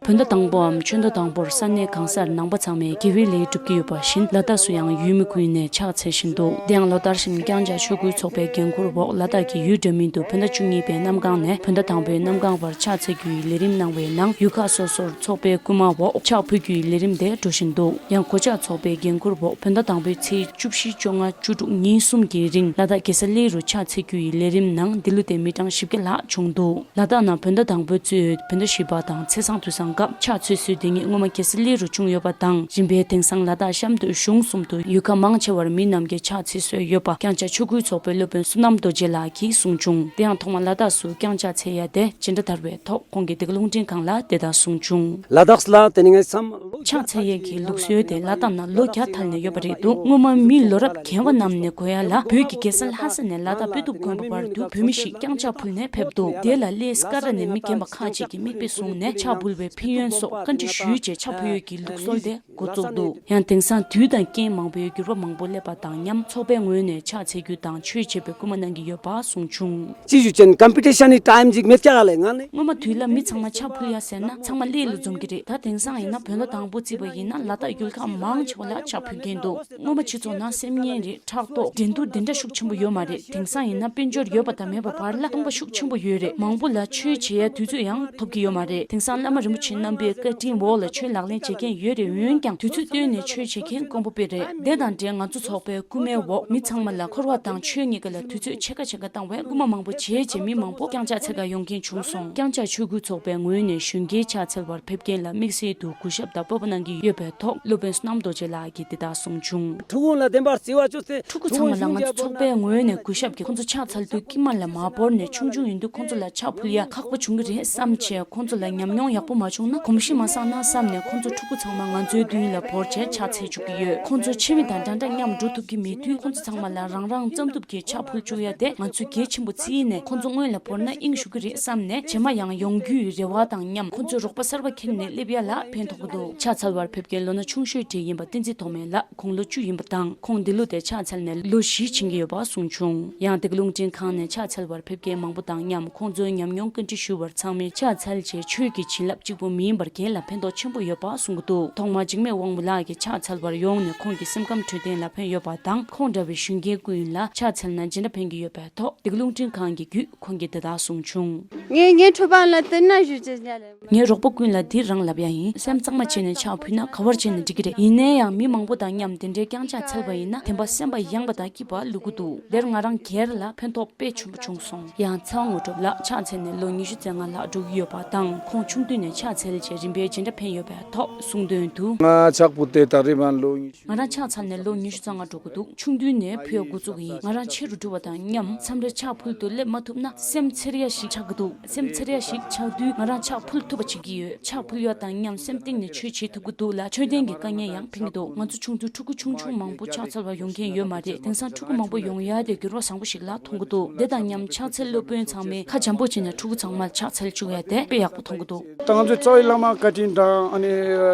བོད་ཟླ་དང་པོའམ་ཆུ་ཟླ་དང་པོར་ས་གནས་གང་སར་ནང་པ་ཚང་མས་དགེ་བའི་ལས་སྒྲུབ་ཀྱི་ཡོད་པ་བཞིན། ལ་དྭགས་སུ་ཡང་ཡུལ་མི་ཀུན་ནས་ཕྱག་འཚལ་བཞིན་འདུག་དེ་ཡང་ལོ་ལྟར་བཞིན་ཀྱང་ཅ་ཆོས་སྐུའི་ཚོགས་པའི་འགན་འཁུར་འོག་ལ་དྭགས་ཀྱི་ཡུལ་འདྲ་མིན་དུ་བོད་ཟླ་བཅུ་གཉིས་པའི་གནམ་གང་ནས་བོད་ཟླ་དང་པོའི་གནམ་གང་བར་ཕྱག་འཚལ་རྒྱུའི་ལས་རིམ་གནང་བའི་ནང་། ཡུལ་ཁག་སོ་སོར་ཚོགས་པའི་སྐུལ་མ་འོག་ཕྱག་ཕུལ་རྒྱུའི་ལས་རིམ་དེ་འགྲོ་བཞིན་འདུག་ཡང་གོད་ཆག་ཚོགས་པའི་འགན་འཁུར་འོག་བོད་ཟླ་དང་པོའི་ཚེས་བཅུ་བཞི། བཅོ་ལྔ། བཅུ་དྲུག། ཉིན་གསུམ་གྱི་རིང་ལ་དྭགས་རྒྱལ་ས་གླེ་རུ་ཕྱག་འཚལ་རྒྱུ་ཡི་ལས་རིམ་ནང་འདི་ལོ་དེ་མི་གྲངས་བཞི་བརྒྱ་ལྷག་བྱུང་འདུག་ལ་དྭགས་ནང་བོད་ཟླ་དང་པོའི་གཙོས་བོད་ཟླ་བཞི་པ་དང་ཚེས་བཟང་དུས་བཟང་སྐབས་ཕྱག་འཚལ་སྲོལ་དེ་ཉིད་སྔོན་མ་རྒྱལ་ས་གླེ་རུ་བྱུང་ཡོད་པ་དང་། རིམ་པས་དེང་སང་ལ་དྭགས་གཤམ་སྟོད་གཞུང་གསུམ་དུ་ཡུལ་ཁག་མང་ཆེ་བར་མི་རྣམས་ཀྱིས་ཕྱག་འཚལ་སྲོལ་ཡོད་པ་ཀྱང་ཅ་ཆོས་སྐུའི་ཚོགས་པའི་སློབ་དཔོན་བསོད་ནམས་རྡོ་རྗེ་ལགས་ཀྱིས་གསུངས་བྱུང་། དེ་ཡང་ཐོག་མར་ལ་དྭགས་སུ་ཀྱང་ཅ་འཚལ་ཡ་དེ་ཇི་འདྲ་དར་བའི་ཐོག་ཁོང་གིས་འདི་ག་རླུང་འཕྲིན་ཁང་ལ་དེ་ལྟར་གསུངས་བྱུང་། ལ་དྭགས་ལ་དེ་ནི་ངའི་བསམ། ཕྱག་འཚལ་ཡས་ཀྱི་ལུགས་སྲོལ་དེ་ལ་དྭགས་ན་ལོ་བརྒྱ་ཐལ་ནས་ཡོད་པ་རེད་འདུག་སྔོན་མ་མི་ལོ་རབས་རྒན་པ་རྣམས་ནས་གོ་ཡ་ལ། བོད་ཀྱི་རྒྱལ་ས་ལྷ་ས་ནས་ལ་དྭགས་དཔེ་གཏུབ་དགོན་པ་བར་དུ་བོད་མི་ཞིག་ཀྱང་ཅ་ཕུལ་ནས་ཕེབས་འདུག་དེ་ལ་གླེ་སྐ་ར་ནས་མི་རྒན་པ་ཁག་ཅིག་གིས་མིག་དཔེ་བཟུང་ནས་ཕྱག་ཕུལ་བའི་ཕན་ཡོན་སོགས་བཀའ་འདྲི་ཞུས་རྗེས་ཕྱག་ཕུལ་ཡས་ཀྱི་ལུགས་སྲོལ་དེ་འགོ་བཙུགས་འདུག་ཡང་དེང་སང་དུས་དང་རྐྱེན་མང་པོའི་འགྱུར་བ་མང་པོ་སླེབས་པ་དང་མཉམ། ཚོགས་པའི་ངོས་ནས་ཕྱག་འཚལ་རྒྱུ་དང་ཆོས་བྱེད་པའི་སྐུལ་མ་གནང་གི་ཡོད་པ་གསུངས་བྱུང་། ཅི་ཞུ་ཅན་ཀམ་པི་ཊི་ཤན་ནི་ཊའིམ་ཅིག་མེད་ཀྱག་ལེ་ང་ནི། སྔོན་མ་དུས་ལ་མི་ཚང་མ་ཕྱག་ཕུལ་ཡ་ཟེར་ན་ཚང་མ་གླེ་ལ་འཛོམས་ཀྱི་རེད། ད་དེང་སང་ཡིན་ན་བོད་ཟླ་དང་པོ་བརྩིས་པ་ཡིན་ན་ལ་དྭགས་ཡུལ་ཁག་མང་ཆེ་བ་ལ་ཕྱག་ཕུལ་མཁན་འདུག་སྔོན་མ་སྤྱི་ཚོགས་ནང་སེམས་ངན་རེད། ཕྲག་དོག་འགྲན་བསྡུར་འདི་འདྲ་ཤུགས་ཆེན་པོ་ཡོད་མ་རེད། དེང་སང་ཡིན་ན་དཔལ་འབྱོར་ཡོད་པ་དང་མེད་པ་བར་ལ་སྟོང་པ་ཤུགས་ཆེན་པོ་ཡོད་རེད། མང་པོ་ལ་ཆོས་བྱེད་ཡ་དུས་ཚོད་ཡང་ཐོབ་ཀྱི་ཡོད་མ་རེད། དེང་སང་བླ་མ་རིན་པོ་ཆེ་རྣམ་པའི་བཀའ་དྲིན་འོག་ལ་ཆོས་ལག་ལེན་བྱེད་མཁན་ཡོད་རེད། འོན་ཀྱང་དུས་ཚོད་བཏོན་ནས་ཆོས་བྱེད་མཁན་དཀོན་པོ་དཔེ་རེད། དེ་དང་འབྲེལ་ང་ཚོ་ཚོགས་པའི་སྐུལ་མའི་འོག་མི་ཚང་མ་ལ་འཁོར་བ་དང་ཆོས་གཉིས་ཀ་ལ་དུས་ཚོད་ཕྱེད་ཀ་ཕྱེད་ཀ་བཏང་བས་སྐུལ་མ་མང་པོ་བྱས་རྗེས་མི་མང་པོ་ཀྱང་ཅ་འཚལ་ག་ཡོང་མཁན་བྱུང་སོང་། ཀྱང་ཅ་ཆོས་སྐུའི་ཚོགས་པའི་ངོས་ནས་གཞོན་སྐྱེས་ཕྱག་འཚལ་བར་ཕེབས་མཁན་ལ་དམིགས་བསལ་དུ་གུས་ཞབས་དང་སྤོབས་པ་གནང་གི་ཡོད་པའི་ཐོག་སློབ་དཔོན་བསོད་ནམས་རྡོ་རྗེ་ལགས་ཀྱིས་འདི་ལྟར་གསུངས་བྱུང་། ཕྲུ་གུ་ལ་བདེན་པར་བརྩི་བ་ཅོ་སྟེ། ཕྲུ་གུ་ཚང་མ་ལ་ང་ཚོ་ཚོགས་པའི་ངོས་ནས་གུས་ཞབས་ཀྱིས་ཁོང་ཚོ་ཕྱག་འཚལ་དུས་དཀྱིལ་མ་ལ་མ་བོར་ནས་ཆུང་ཆུང་ཡིན་དུས་ཁོང་ཚོ་ལ་ཕྱག་ཕུལ་ཡ་ཁག་པོ་བྱུང་གི་རེད་བསམ་བྱས། ཁོང་ཚོ་ལ་ཉམས་མྱོང་ཡག་པོ་མ་བྱུང་ན་གོམས་གཤིས་མ་བཟང་ན་བསམ་ནས་ཁོང་ཚོ་ཕྲུ་གུ་ཚང་མ་ང་ཚོའི་མདུན་ལ་བོར་བྱས་ཕྱག་འཚལ་བཅུག་གི་ཡོད། ཁོང་ཚོ་ཕྱི་མི་དང་འདྲ་འདྲ་མཉམ་འགྲོ་ཐུབ་ཀྱི་མེད་དུས་ཁོང་ཚོ་ཚང་མ་ལ་རང་རང་ཙམ་ཐུབ་ཀྱིས་ཕྱག་ཕུལ་བཅུག་ཡ་དེ་ང་ཚོས་གལ་ཆེན་པོ་བརྩིས་ནས་ཁོང་ཚོ་སྔོན་ལ་བོར་ན་དབྱིངས་ཞུགས་ཀྱི་རེད་བསམ་ནས་རྗེས་མ་ཡང་ཡོང་རྒྱུའི་རེ་བ་དང་མཉམ་ཁོང་ཚོས་རོགས་པ་གསར་པ་འཁྱེར་ནས་སླེབས་ཡ་ལ་ཕན་ཐོགས་ཀྱི་འདུག་ཕྱག་འཚལ་བར་ཕེབས་མཁན་ལོ་ན་ཆུང་ཤོས་དེ་ཡིན་པ་བསྟན་འཛིན་ཐོགས་མེད་ལགས། ཁོང་ལོ་བཅུ་ཡིན་པ་དང་ཁོང་འདི་ལོ་དེ་ཕྱག་འཚལ་ནས་ལོ་བཞི་ཕྱིན་གྱི་ཡོད་པ་གསུངས་བྱུང་། ཡང་འདི་ག་རླུང་འཕྲིན་ཁང་ནས་ཕྱག་འཚལ་བར་ཕེབས་མཁན་མང་པོ་དང་མཉམ་ཁོང་ཚོའི་ཉམས་མྱོང་བཀའ་འདྲི་ཞུ་བར་ཚང་མས་ཕྱག་འཚལ་རྗེས་ཆོས་ཀྱི་བྱིན་རླབས་གཅིག་པུ་མིན་པར་རྒན་ལ་ཕན་ཐོགས་ཆེན་པོ་ཡོད་པ་གསུང་གི་འདུག་ཐོག་མར་འཇིགས་མེད་དབང་མོ་ལགས་ཀྱིས་ཕྱག་འཚལ་བར་ཡོང་ནས་ཁོང་གི་སེམས་ཁམས་འཕྲོད་བསྟེན་ལ་ཕན་ཡོད་པ་དང་ཁོང་འདྲ་བའི་གཞོན་སྐྱེས་ཀུན་ལ་ཕྱག་འཚལ་ན་ཇི་འདྲ་ཕན་གྱི་ཡོད་པའི་ཐོག་འདི་ག་རླུང་འཕྲིན་ཁང་གི་བརྒྱུད་ཁོང་གིས་འདི་ལྟར་གསུངས་བྱུང་། ངས་ངའི་འཁྲུལ་པ་ལ་བསྟུན་ན་ཞུ་ཅི་ཉ་ལེ། ངས་རོགས་པ་ཀུན་ལ་འདི་རང་ལབ་ཡ་ཡིན། སེམས་གཙང་མ་བྱས་ནས་ཕྱག་ཕུལ་ན་ག་བར་བྱས་ནས་འགྲིག་གི་རེད། ཡིན་ནའི་ཡང་མི་མང་པོ་དང་མཉམ་དེ་འདྲའི་རྐྱང་ཕྱག་འཚལ་བ་ཡིན་ན་བདེན་པ་སེམས་པ་ཡངས་པ་དང་སྐྱིད་པ་ལུས་ཀྱི་འདུག་དེར་ང་རང་སྒེར་ལ་ཕན་ཐོགས་དཔེ་ཆེན་པོ་བྱུང་སོང་། ཡང་ཚེ་དབང་དངོས་གྲུབ་ལགས་ཕྱག་འཚལ་ནས་ལོ་ཉི་ཤུ་རྩ་ལྔ་ལྷག་འགྲོ་གི་ཡོད་པ་དང་ཁོང་ཆུང་དུས་ནས་ཕྱག་འཚལ་རྗེས་རིམ་པས་ཇི་འདྲ་ཕན་ཡོད་པའི་ཐོག་གསུངས་དོན་དུ། ང་ཕྱག་ཕུལ་ཏེ་ད་རེས་མ་ལོ་ཉི་ཤུ། ང་རང་ཕྱག་འཚལ་ནས་ལོ་ཉི་ཤུ་རྩ་ལྔ་འགྲོ་གི་འདུག་ཆུང་དུས་ནས་ཕུལ་འགོ་བཙུགས་ཡིན། ང་རང་ཆེ་རུ་འགྲོ་བ་དང་མཉམ་མཚམས་རེ་ཕྱག་ཕུལ་དུ་སླེབས་མ་ཐུབ་ན་སེམས་འཚེར་ཡ་ཞིག་ཆགས་ཀྱི་འདུག་སེམས་འཚེར་ཡ་ཞིག་ཆགས་དུས་ང་རང་ཕྱག་ཕུལ་ཐུབ་པ་བྱེད་ཀྱི་ཡོད། ཕྱག་ཕུལ་ཡ་དང་མཉམ་སེམས་གཏིང་ནས་ཆོས་བྱེད་ཐུབ་ཀྱི་འདུག་ལ་འཕྲོད་བསྟེན་གྱི་དཀའ་ངལ་ཡང་ཕན་གྱི་འདུག་ང་ཚོ་ཆུང་དུས་ཕྲུ་གུ་ཆུང་ཆུང་མང་པོ་ཕྱག་འཚལ་བར་ཡོང་མཁན་ཡོད་མ་རེད། དེང་སང་ཕྲུ་གུ་མང་པོ་ཡོང་ཡ་དེ་འགྱུར་བ་བཟང་པོ་ཞིག་ལ་མཐོང་གི་འདུག་དེ་དང་མཉམ་ཕྱག་འཚལ་སློབ་དཔོན་ཚང་མས་ཁ་འཇམ་པོ་བྱས་ནས་ཕྲུ་གུ་ཚང་མར་ཕྱག་འཚལ་བཅུག་ཡ་དེ་དཔེ་ཡག་པོ་མཐོང་གི་འདུག་ད་ང་ཚོའི་རྩ་བའི་བླ་མ་བཀའ་དྲིན་དང་ཨ་ནི་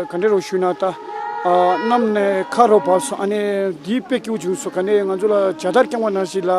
ག་འདྲ་རོ་ཞུས་ན་ད་ཨ་གནམ་ནས་ཁ་རོ་བབས་སོང་། ཨ་ནི་འདིའི་དཔེ་སྐྱིད་པོ་བྱུང་སོང་། ག་ནས་ང་ཚོ་ལ་ཇ་དར་རྐྱང་བ་ནང་བཞིན་ལ་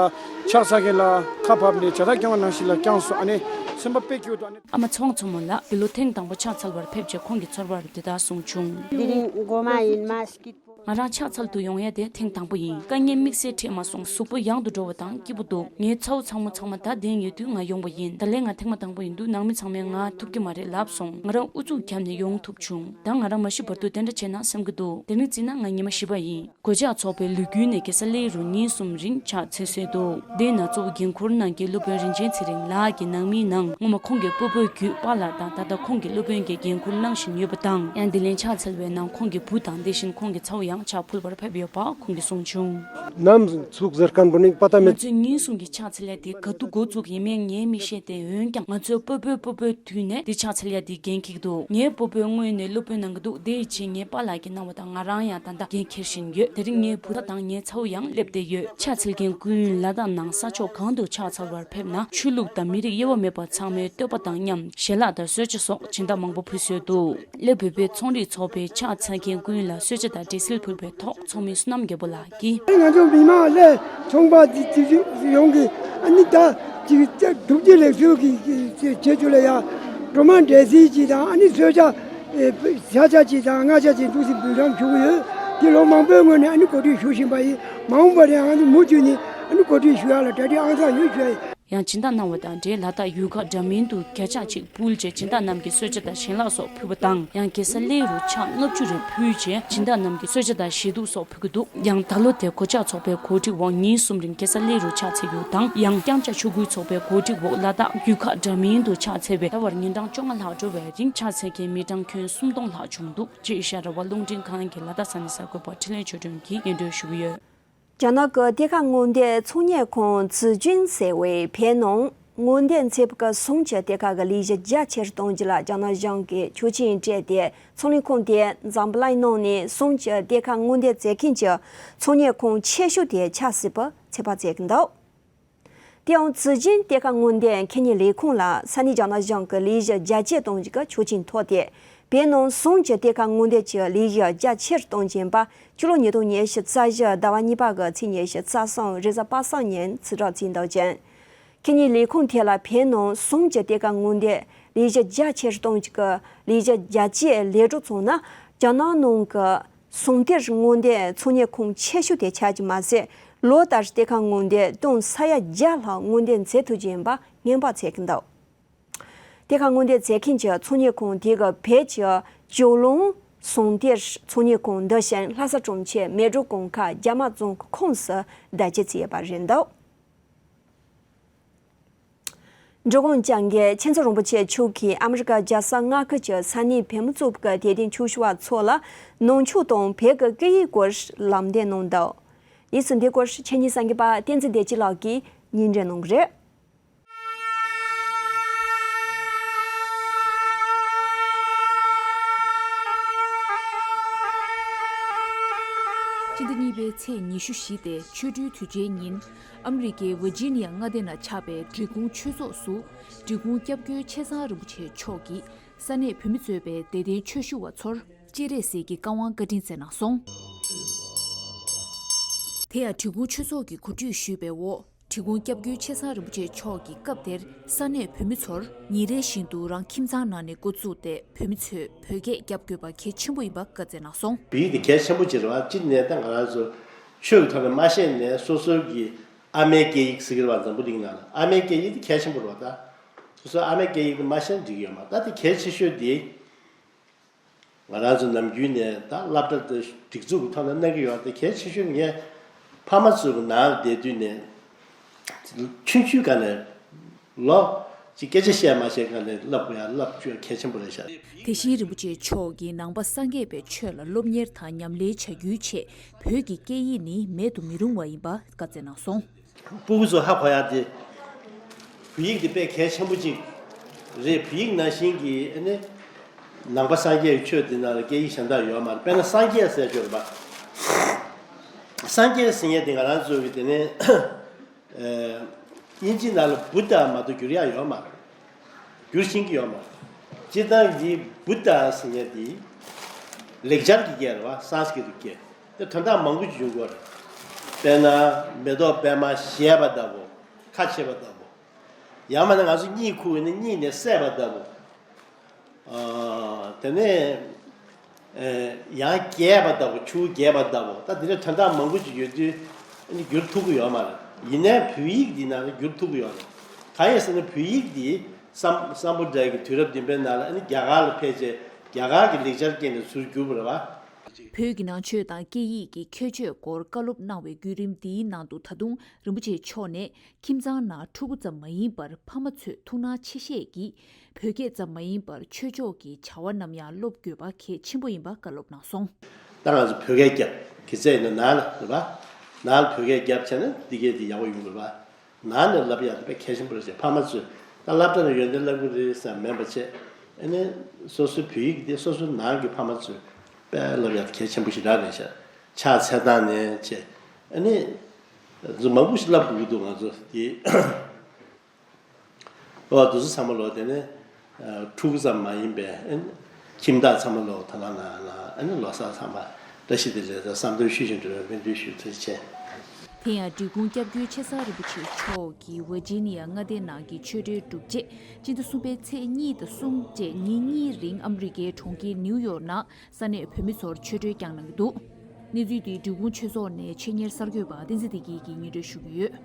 ཕྱག་འཚལ་མཁན་ལ་ཁ་བབས་ནས་ཇ་དར་རྐྱང་བ་ནང་བཞིན་ལ་བརྐྱངས་སོང་། ཨ་ནི་སེམས་པ་དཔེ་སྐྱིད་པོ་འདུག་ཨ་ནི། ཨ་མ་ཚེ་དབང་མཚོ་མོ་ལགས་འདི་ལོ་ཐེངས་དང་པོ་ཕྱག་འཚལ་བར་ཕེབས་རྗེས་ཁོང་གི་ཚོར་བར་འདི་ལྟར་གསུངས་བྱུང་། དེ་རིང་མགོ་མ་ཡིན་མ་སྐྱིད་པོ། ང་རང་ཕྱག་འཚལ་དུ་ཡོང་ཡ་དེ་ཐེངས་དང་པོ་ཡིན། དཀའ་ངལ་དམིགས་བསལ་འཕྲད་མ་སོང་། གཟུགས་པོ་ཡང་དུ་འགྲོ་བ་དང་སྐྱིད་པོ་འདུག་ངའི་ཚ་བོ་ཚ་མོ་ཚང་མ་ད་བདེན་ཡོད་དུས་ང་ཡོང་བ་ཡིན། ད་ལན་ང་ཐེངས་མ་དང་པོ་ཡིན་དུས་ནང་མི་ཚང་མས་ང་ཐུབ་ཀྱི་མ་རེད་ལབ་སོང་། ང་རང་ཨུ་ཚུགས་བརྒྱབ་ནས་ཡོང་ཐུབ་བྱུང་། ད་ང་རང་མ་ཤི་བར་དུ་དེ་འདྲ་བྱས་ན་བསམ་གྱི་འདུག་དེ་རིང་བརྩིས་ན་ང་ཉི་མ་བཞི་པ་ཡིན། གོད་ཆག་ཚོགས་པའི་ལོ་རྒྱུས་ནས་རྒྱལ་ས་གླེ་རུ་ཉིན་གསུམ་རིང་ཕྱག་འཚལ་སྲོལ་འདུག་དེའི་ནང་གཙོ་བོ་འགན་འཁུར་གནང་མཁན་སློབ་དཔོན་རིན་ཆེན་ཚེ་རིང་ལགས་ཀྱི་ནང་མིའི་ནང་སྔོན་མ་ཁོང་གི་སྤོ་བོའི་བརྒྱུད་པཱ་ལགས་དང་ད་ལྟ་ཁོང་གི་སློབ་དཔོན་གྱི་འགན་འཁུར་གནང་བཞིན་ཡོད་པ་དང་། ཡང་འདི་ལན་ཕྱག་འཚལ་བའི་ནང་ཁོང་གི་བུ་དང་དེ་བཞིན་ཁོང་གི་ཚ་བོ་ཡང་ཕྱག་ཕུལ་བར་ཕེབས་ཡོད་པ་ཁོང་གིས་གསུངས་བྱུང་། ནམ་ཚུགས་ཟེར་མཁན་པོ་ནི་པ་ཏ་མེད། ང་ཚོས་ཉིན་གསུམ་གྱི་ཕྱག་འཚལ་ཡ་དེ་ག་དུས་འགོ་བཙུགས་ཡིན་མིན་ངས་མི་ཤེས་ཏེ། འོན་ཀྱང་ང་ཚོའི་སྤོ་བོའི་སྤོ་བོའི་དུས་ནས་འདི་ཕྱག་འཚལ་ཡ་དེ་འགན་འཁྱེར་གྱི་འདུག་ངའི་སྤོ་བོས་སྔོན་ནས་སློབ་དཔོན་གནང་གི་འདུག་དེའི་རྗེས་ངའི་པཱ་ལགས་ཀྱིས་གནང་བ་དང་ང་རང་ཡང་ད་ལྟ་འགན་འཁྱེར་བཞིན་ཡོད། དེ་རིང་ངའི་བུ་ཚ་དང་ངའི་ཚ་བོ་ཡང་སླེབས་བསྡད་ཡོད། ཕྱག་འཚལ་མཁན་ཀུན་ལ་དྭགས་ནང་ས་ཕྱོགས་གང་དུ་ཕྱག་འཚལ་བར་ཕེབས་ན་ཆོས་ལུགས་དང་མི་རིགས་དབྱེ་བ་མེད་པར་ཚང་མས་བསྟོད་པ་དང་མཉམ་ཞལ་ལག་དང་གསོལ་ཇ་སོགས་སྦྱིན་བདག་མང་པོ་ཕུལ་སྲོལ་འདུག་གླེ་བོད་པའི་ཚོང་རིགས་ཚོགས་པས་ཕྱག་འཚལ་མཁན་ཀུན་ལ་གསོལ་ཇ་དང་འབྲས་སིལ་ཕུལ་བའི་ཐོག་ཚོགས་མི་བསོད་ནམས་རྒྱལ་པོ་ལགས་ཀྱིས། ང་ཚོ་མི་མང་སླེ་ཚོང་པ་ཅིག་ཅིག་ཡོང་གི་ཨ་ནི་ད་ཅིག་ཅིག་སྒྲུབ་ཀྱི་ལེགས་སོ་གི་ཅིག་བྱེད་རྒྱུ་ལ་ཡ་སྒྲོལ་མ་འབྲས་སིལ་ཅིག་དང་ཨ་ནི་གསོལ་ཇ་ ཨེ། བརྒྱ་ཆ་གཅིག་དང་ལྔ་ཆ་གཅིག་འདུག་སེ་འབུལ་ཐངས་ཞུ་གི་ཡོད། དེ་ལོ་མང་པོའི་སྔོན་ནས་ཨ་ནི་གོ་སྒྲིག་ཞུ་བཞིན་པ་ཡིན། མ་འོངས་པ་ནས་ང་ཚོ་མུ་མཐུད་ནས་ཨ་ནི་གོ་སྒྲིག་ཞུ་ཡག་ལ་གྲ་སྒྲིག་ཨང་གསར་ཡོད་ཞུ་ཡ་ཡིན། ཡང་སྦྱིན་བདག་གནང་བ་དང་འབྲེལ་ལ་དྭགས་ཡུལ་ཁག་འདྲ་མིན་དུ་བརྒྱ་ཆ་གཅིག་ཕུལ་རྗེས་སྦྱིན་བདག་རྣམས་ཀྱིས་གསོལ་ཇ་དང་ཞལ་ལག་སོགས་ཕུལ་བ་དང་། ཡང་གེ་སར་སླེ་རུ་ཕྱག་ལྔ་བཅུ་རེ་ཕུལ་རྗེས་སྦྱིན་བདག་རྣམས་ཀྱིས་གསོལ་ཇ་དང་ཞལ་ཐུག་སོགས་ཕུལ་གྱི་འདུག། ཡང་ད་ལོ་དེ་གོ་ཆ་ཚོགས་པའི་གོ་སྒྲིག་འོག་ཉིན་གསུམ་རིང་གེ་སར་སླེ་རུ་ཕྱག་འཚལ་རྒྱུ་དང་། ཡང་རྐྱང་ཇ་ཆོ་གུའི་ཚོགས་པའི་གོ་སྒྲིག་འོག་ལ་དྭགས་ཡུལ་ཁག་འདྲ་མིན་དུ་ཕྱག་འཚལ་བས། ཟླ་བར་ཉིན་གྲངས་བཅོ་ལྔ་ལྷག་འགྲོ་བའི་རིང་ཕྱག་འཚལ་མཁན་མི་གྲངས་ཁྱོན་སུམ་སྟོང་ལྷག་བྱུང་འདུག་ཅེས་ཨེ་ཤ་ཡ་རང་དབང་རླུང་འཕྲིན་ཁང་གི་ལ་དྭགས་ས་གནས་གསར་འགོད་པ་འཕྲིན་ལས་ཆོས་སྒྲོན་གྱིས་སྙན་སྒྲོན་ཞུ་གི་ཡོད། རྒྱ་ནག་གི་གཏེར་ཁ་སྔོག་འདོན་ཚོང་གཉེར་ཁང་ཙི་ཅུན་ཟེར་བས་བོད་ནང་སྔོག་འདོན་མཛད་པའི་གསུམ་གྱི་གཏེར་ཁ་གི་ལས་གཞི་རྒྱ་ཆེར་གཏོང་རྒྱུ་ལ་རྒྱ་ནག་གཞུང་གིས་ཆོག་མཆན་སྤྲད་དེ། ཚོང་ལས་ཁང་དེས་འཛམ་བུ་གླིང་ནང་ནས་གསུམ་གྱི་གཏེར་ཁ་སྔོག་འདོན་མཛད་མཁན་གྱི་ཚོང་གཉེར་ཁང་ཆེ་ཤོས་དེ་ཆགས་སྲིད་པའི་ཚོད་དཔག་བྱེད་ཀྱི་འདུག། དེའང་ཙི་ཅུན་གཏེར་ཁ་སྔོག་འདོན་ཁེ་ཉེན་ལས་ཁུངས་ལ་ས་གནས་རྒྱ་ནག་གཞུང་གི་ལས་གཞི་རྒྱ་སྐྱེད་གཏོང་རྒྱུ་གི་ཆོག་མཆན་ཐོབ་སྟེ། བོད་ནང་གསུམ་གྱི་གཏེར་ཁ་སྔོག་འདོན་གྱི་ལས་གཞི་རྒྱ་ཆེར་གཏོང་བཞིན་པ་སྤྱི་ལོ་ཉིས་སྟོང་ཉི་ཤུ་རྩ་བཞི་ཟླ་བ་གཉིས་པ་གི་ཚེས་ཉི་ཤུ་རྩ་གསུམ་རེས་གཟའ་པ་སངས་ཉིན་ཚིག་ཐོ་བརྩིས་འདུག་ཅིང་། ཁེ་ཉེན་ལས་ཁུངས་དེ་ལ་བོད་ནང་གསུམ་གྱི་གཏེར་ཁ་སྔོག་འདོན་ལས་གཞི་རྒྱ་ཆེར་གཏོང་རྒྱུ་གི་ལས་གཞི་རྒྱ་སྐྱེད་ལས་གྲུབ་བྱུང་ན། རྒྱ་ནག་ནང་གི་གསུམ་གཏེར་སྔོག་འདོན་ཚོང་གཉེར་ཁང་ཆེ་ཤོས་དེ་ཆགས་རྒྱུ་མ་ཟད། ལོ་ལྟར་གཏེར་ཁ་སྔོག་འདོན་ཏོན་ས་ཡ་བརྒྱ་ལྷག་སྔོག་འདོན་མཛད་ཐུབ་ཀྱི་ཡིན་པ་སྔོན་དཔག་བྱེད་ཀྱི་འདུག། གཏེར་ཁ་སྔོག་འདོན་མཛད་མཁན་གྱི་ཚོང་གཉེར་ཁང་དེ་གིས་བོད་ཀྱི་ཇོ་ལུང་གསུམ་གཏེར་ཚོང་གཉེར་ཁང་འདི་བཞིན་ལྷ་ས་གྲོང་ཁྱེར་མལ་གྲོ་གུང་ཁ་རྒྱ་མ་རྫོང་གི་ཁོངས་སུ་བསྡད་རྒྱུ་བྱས་པ་རེད་འདུག། འབྲི་གུང་ལྕང་གི་མཁྱེན་བརྩེ་རིན་པོ་ཆེ་མཆོག་གིས་ཨ་མི་རི་ཀ་རྒྱལ་ས་མངའ་ཁུལ་གྱི་ས་གནས་བོད་མི་ཚོགས་པའི་དད་ལྡན་ཆོས་ཞུ་བ་ཚོ་ལ་ནང་ཆོས་དང་བོད་ཀྱི་སྐད་ཡིག་སྐོར་ལམ་སྟོན་གནང་འདུག། གནས་ཚུལ་འདི་སྐོར་ཆོས་ཉིད་གསར་འགོད་པ་བསྟན་འཛིན་བདེ་སྐྱིད་ལགས་ཀྱིས་སྙན་སྒྲོན་གནང་གི་རེད། སྤྱི་ཟླ་གཉིས་པའི་ཚེས་ཉི་ཤུ་བཞི་སྟེ་ཆོ་འཕྲུལ་དུས་ཆེན་ཉིན། ཨ་མི་རི་ཀའི་ཝི་ཇི་ནི་ཡ་མངའ་སྡེ་ན་ཆགས་པའི་འབྲི་གུང་ཆོས་ཚོགས་སུ། འབྲི་གུང་སྐྱབས་མགོན་ཆེ་ཚང་རིན་པོ་ཆེ་མཆོག་གིས་ས་གནས་བོད་མི་གཙོས་པའི་དད་ལྡན་ཆོས་ཞུ་བ་ཚོར་སྤྱན་རས་གཟིགས་ཀྱི་བཀའ་དབང་བཀའ་དྲིན་སྩལ་གནང་སོང་། དེ་ཡང་འབྲི་གུང་ཆོས་ཚོགས་ཀྱིས་གོ་སྒྲིག་ཞུས་པའི་འོག། འབྲི་གུང་སྐྱབས་མགོན་ཆེ་ཚང་རིན་པོ་ཆེ་མཆོག་གིས་སྐབས་དེར་ས་གནས་བོད་མི་ཚོར་ཉིན་རེ་བཞིན་དུ་རང་ཁྱིམ་ཚང་ནང་ནས་འགོ་བཙུགས་ཏེ་བོད་མི་ཚོས་བོད་སྐད་རྒྱབ་དགོས་པ་གལ་ཆེན་པོ་ཡིན་པ་བཀའ་སྩལ་གནང་སོང་། བོད་ཡིག་དེ་གལ་ཆེན་པོ་ཅིག་རེད་བ། གཅིག་ནས་ད་ང་རང་ཚོ་ཆོས་ཀྱི་ཐོག་ནས་མ་ཤེས་ནས་སོ་སོ་གི་ཨ་མའི་སྐད་ཡིག་ཟེར་གྱི་རེད་བ། འཛམ་བུ་གླིང་ནང་ལ་ཨ་མའི་སྐད་ཡིག་དེ་གལ་ཆེན་པོ་རེད་བ། ད་སོ་སོ་ཨ་མའི་སྐད་ཡིག་དེ་མ་ཤེས་ན་འགྲིག་གི་ཡོད་མ་རེད། ད་དེ་གལ་ཆེ་ཤོས་དེ། ང་རང་ཚོ་ནམ་རྒྱུན་ནས་ད་སློབ་གྲྭ་དང་སྒྲིག་འཛུགས་ཀྱི་ཐོག་ནས་གནང་གི་ཡོད་དེ། གལ་ཆེ་ཤོས་ངས་ཕ་མ་ཚོའི་ནང་བསྡད་དུས་ནས་ཆུང་ཆུང་སྒང་ནས་ལོ་གཅིག་སྐད་ཆ་བཤད་མ་ཤེས་སྒང་ནས་བསླབ་དགོས་ཡ་བསླབ་བཅུག་ཡ་གལ་ཆེན་པོ་རེད་ཤག། དེ་བཞིན་རིན་པོ་ཆེ་མཆོག་གིས་ནང་པ་སངས་རྒྱས་པའི་ཆོས་ལ་སློབ་གཉེར་དང་ཉམས་ལེན་བྱ་རྒྱུའི་ཆེད་བོད་ཀྱི་སྐད་ཡིག་ནི་མེད་དུ་མི་རུང་བ་ཡིན་པ་བཀའ་སྩལ་གནང་སོང་། སྤུ་གུ་ཚོ་ཧ་གོ་ཡ་དེ། བོད་ཡིག་དེ་དཔེ་གལ་ཆེན་པོ་གཅིག་རེད། བོད་ཡིག་ནང་བཞིན་གྱི་ཨ་ནི་ནང་པ་སངས་རྒྱས་ཀྱི་ཆོས་དེ་ནང་ལ་སྐད་ཡིག་གཞན་དག་ཡོད་མ་རེད། དཔེར་ན་སངས་རྒྱས་ཟེར་ཡ་ཅིག་ཡོད་རེད་པ། སངས་རྒྱས་ཟེར་མཁན་དེ་ང་རང་ཚོ་གི་དེ་ནས་ཨ་དབྱིན་ཇི་ནང་ལ་བུདྡྷ་མ་གཏོགས་བསྒྱུར་ཡ་ཡོད་མ་རེད། བསྒྱུར་ཤེས་ཀྱི་ཡོད་མ་རེད། སྤྱིར་བཏང་འདི་བུདྡྷ་ཟེར་མཁན་འདི་ལེགས་སྦྱར་གྱི་སྐད་རེད་བ། སཾ་སྐྲྀཏ་གི་སྐད། དེ་དོན་དག་མང་པོ་ཅིག་འབྱུང་གི་ཡོད་རེད། དཔེར་ན་མེ་ཏོག་པད་མ་བཞད་པ་ལྟ་བུ། ཁ་ཕྱེ་བ་ལྟ་བུ། ཡང་མིན་ན་ང་ཚོ་གཉིད་ཁུག་ཡོད་ན་གཉིད་ནས་སད་པ་ལྟ་བུ། ཨ། དེ་ནས་ཨེ་ཡང་རྒྱས་པ་ལྟ་བུ། ཆུ་བོ་རྒྱས་པ་ལྟ་བུ། ད་དེ་འདྲ་དོན་དག་མང་པོ་ཅིག་ཡོད་དུས་ཨ་ནི་བསྒྱུར་ཐུབ་ཀྱི་ཡོད་མ་རེད། ཡིན་ནའི་བོད་ཡིག་འདི་ནང་ལ་བསྒྱུར་ཐུབ་ཀྱི་ཡོད་རེད། གང་ཡིན་ཟེར་ན་བོད་ཡིག་འདི་སམ་སམ་བྷོ་ཊ་གི་དུས་རབས་བདུན་པའི་ནང་ལ་ཨ་ནི་རྒྱ་གར་ལ་ཕེབས་རྗེས་རྒྱ་གར་གྱི་ལེགས་སྦྱར་སྐད་ནས་ཚུར་བསྒྱུར་བ་རེད་བ། བོད་ཀྱི་ནང་ཆོས་དང་སྐད་ཡིག་གི་ཁྱད་ཆོས་སྐོར་བཀའ་སློབ་གནང་བའི་བརྒྱུད་རིམ་འདིའི་ནང་དུ་ད་དུང་རིན་པོ་ཆེ་མཆོག་ནས་ཁྱིམ་ཚང་ནང་ཕྲུ་གུ་ཙམ་མ་ཡིན་པར་ཕ་མ་ཚོས་ཐུགས་སྣང་ཆེ་བཞེས་ཀྱིས་བོད་སྐད་ཙམ་མ་ཡིན་པར་ཆོས་ཕྱོགས་ཀྱི་བྱ་བ་ནམ་ཡང་སློབ་དགོས་པ་གལ་ཆེན་པོ་ཡིན་པ་བཀའ་སློབ་གནང་སོང་། ད་ང་ཚོ་བོད་སྐད་རྒྱབ་གི་ཚད་ཡིན་ན་ནང་ལ་རེད་པ། ནང་ལ་བོད་སྐད་རྒྱབ་བྱས་ན་འདི་སྐད་འདི་ཡག་པོ་ཡོང་གི་རེད་པ། ནང་ནས་བསླབ་ཡག་དེ་དཔེ་གལ་ཆེན་པོ་རེད་ཅེས་ཕ་མ་ཚོས་ད་སློབ་གྲྭ་ནས་ཡོན་ཏན་བསླབ་གི་རེད་བསམ་མིན་པ་བྱས། ཨ་ནི་སོ་སོའི་བོད་ཡིག་དེ་སོ་སོའི་ནང་གི་ཕ་མ་ཚོས་དཔེ་བསླབ་ཡག་དེ་གལ་ཆེན་པོ་ཞེ་དྲག་རེད་ཤག། ཕྱག་འཚལ་སྟངས་ནས་བྱས། ཨ་ནི་ཚོ་མང་པོ་ཞིག་བསླབ་དགོས་ཀྱི་འདུག་ང་ཚོ་དེ། ཨོ་དེ་ཚོ་ཚང་མ་ལོ་དེ་ནས་ཕྲུ་གུ་ཙམ་མ་ཡིན་པའི་ཨ་ནི་ཁྱིམ་བདག་ཚང་མ་ལོ་ད་ལ་ན་ལ་ཨ་ནི་ལོ་གསར་ཚང་མ་བཀྲ་ཤིས་བདེ་ལེགས་དང་བསམ་དོན་ཤུགས་ཆེན་འགྲུབ་པའི་སྨོན་འདུན་ཞུ། ཐུགས་རྗེ་ཆེ། དེ་ཡང་འབྲི་གུང་སྐྱབས་མགོན་ཆེ་ཚང་རིན་པོ་ཆེ་མཆོག་གིས་ཝར་ཇི་ནི་ཡ་མངའ་སྡེ་ནང་གི་ཆོས་འབྲེལ་གྲུབ་རྗེས་སྤྱི་ཟླ་གསུམ་པའི་ཚེས་གཉིས་དང་གསུམ་བཅས་ཉིན་གཉིས་རིང་ཨ་མི་རི་ཀའི་གྲོང་ཁྱེར་ནིའུ་ཡོག་ནང་ས་གནས་བོད་མི་ཚོར་ཆོས་འབྲེལ་བསྐྱངས་གནང་གི་འདུག་གནས་ཚུལ་འདི་འབྲི་གུང་ཆོས་ཚོགས་ནས་ཆེད་གཉེར་གསར་འགོད་པ་བསྟན་འཛིན་བདེ་སྐྱིད་ཀྱིས་སྙན་སྒྲོན་ཞུ་གི་ཡོད།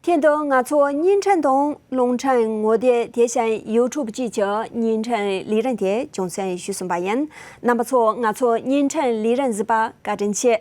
ཁྱེད་དང་ང་ཚོ་བརྙན་འཕྲིན་དང་རླུང་འཕྲིན་ངོ་དེབ་དེ་བཞིན་ཡུ་ཊུབ་བཅས་ཀྱི་བརྙན་འཕྲིན་ལས་རིམ་དེ་རྒྱང་སྲིང་ཞུས་ཟིན་པ་ཡིན། རྣམ་པ་ཚོ་ང་ཚོ་བརྙན་འཕྲིན་ལས་རིམ་གཟིགས་པར་བཀའ་དྲིན་ཆེ།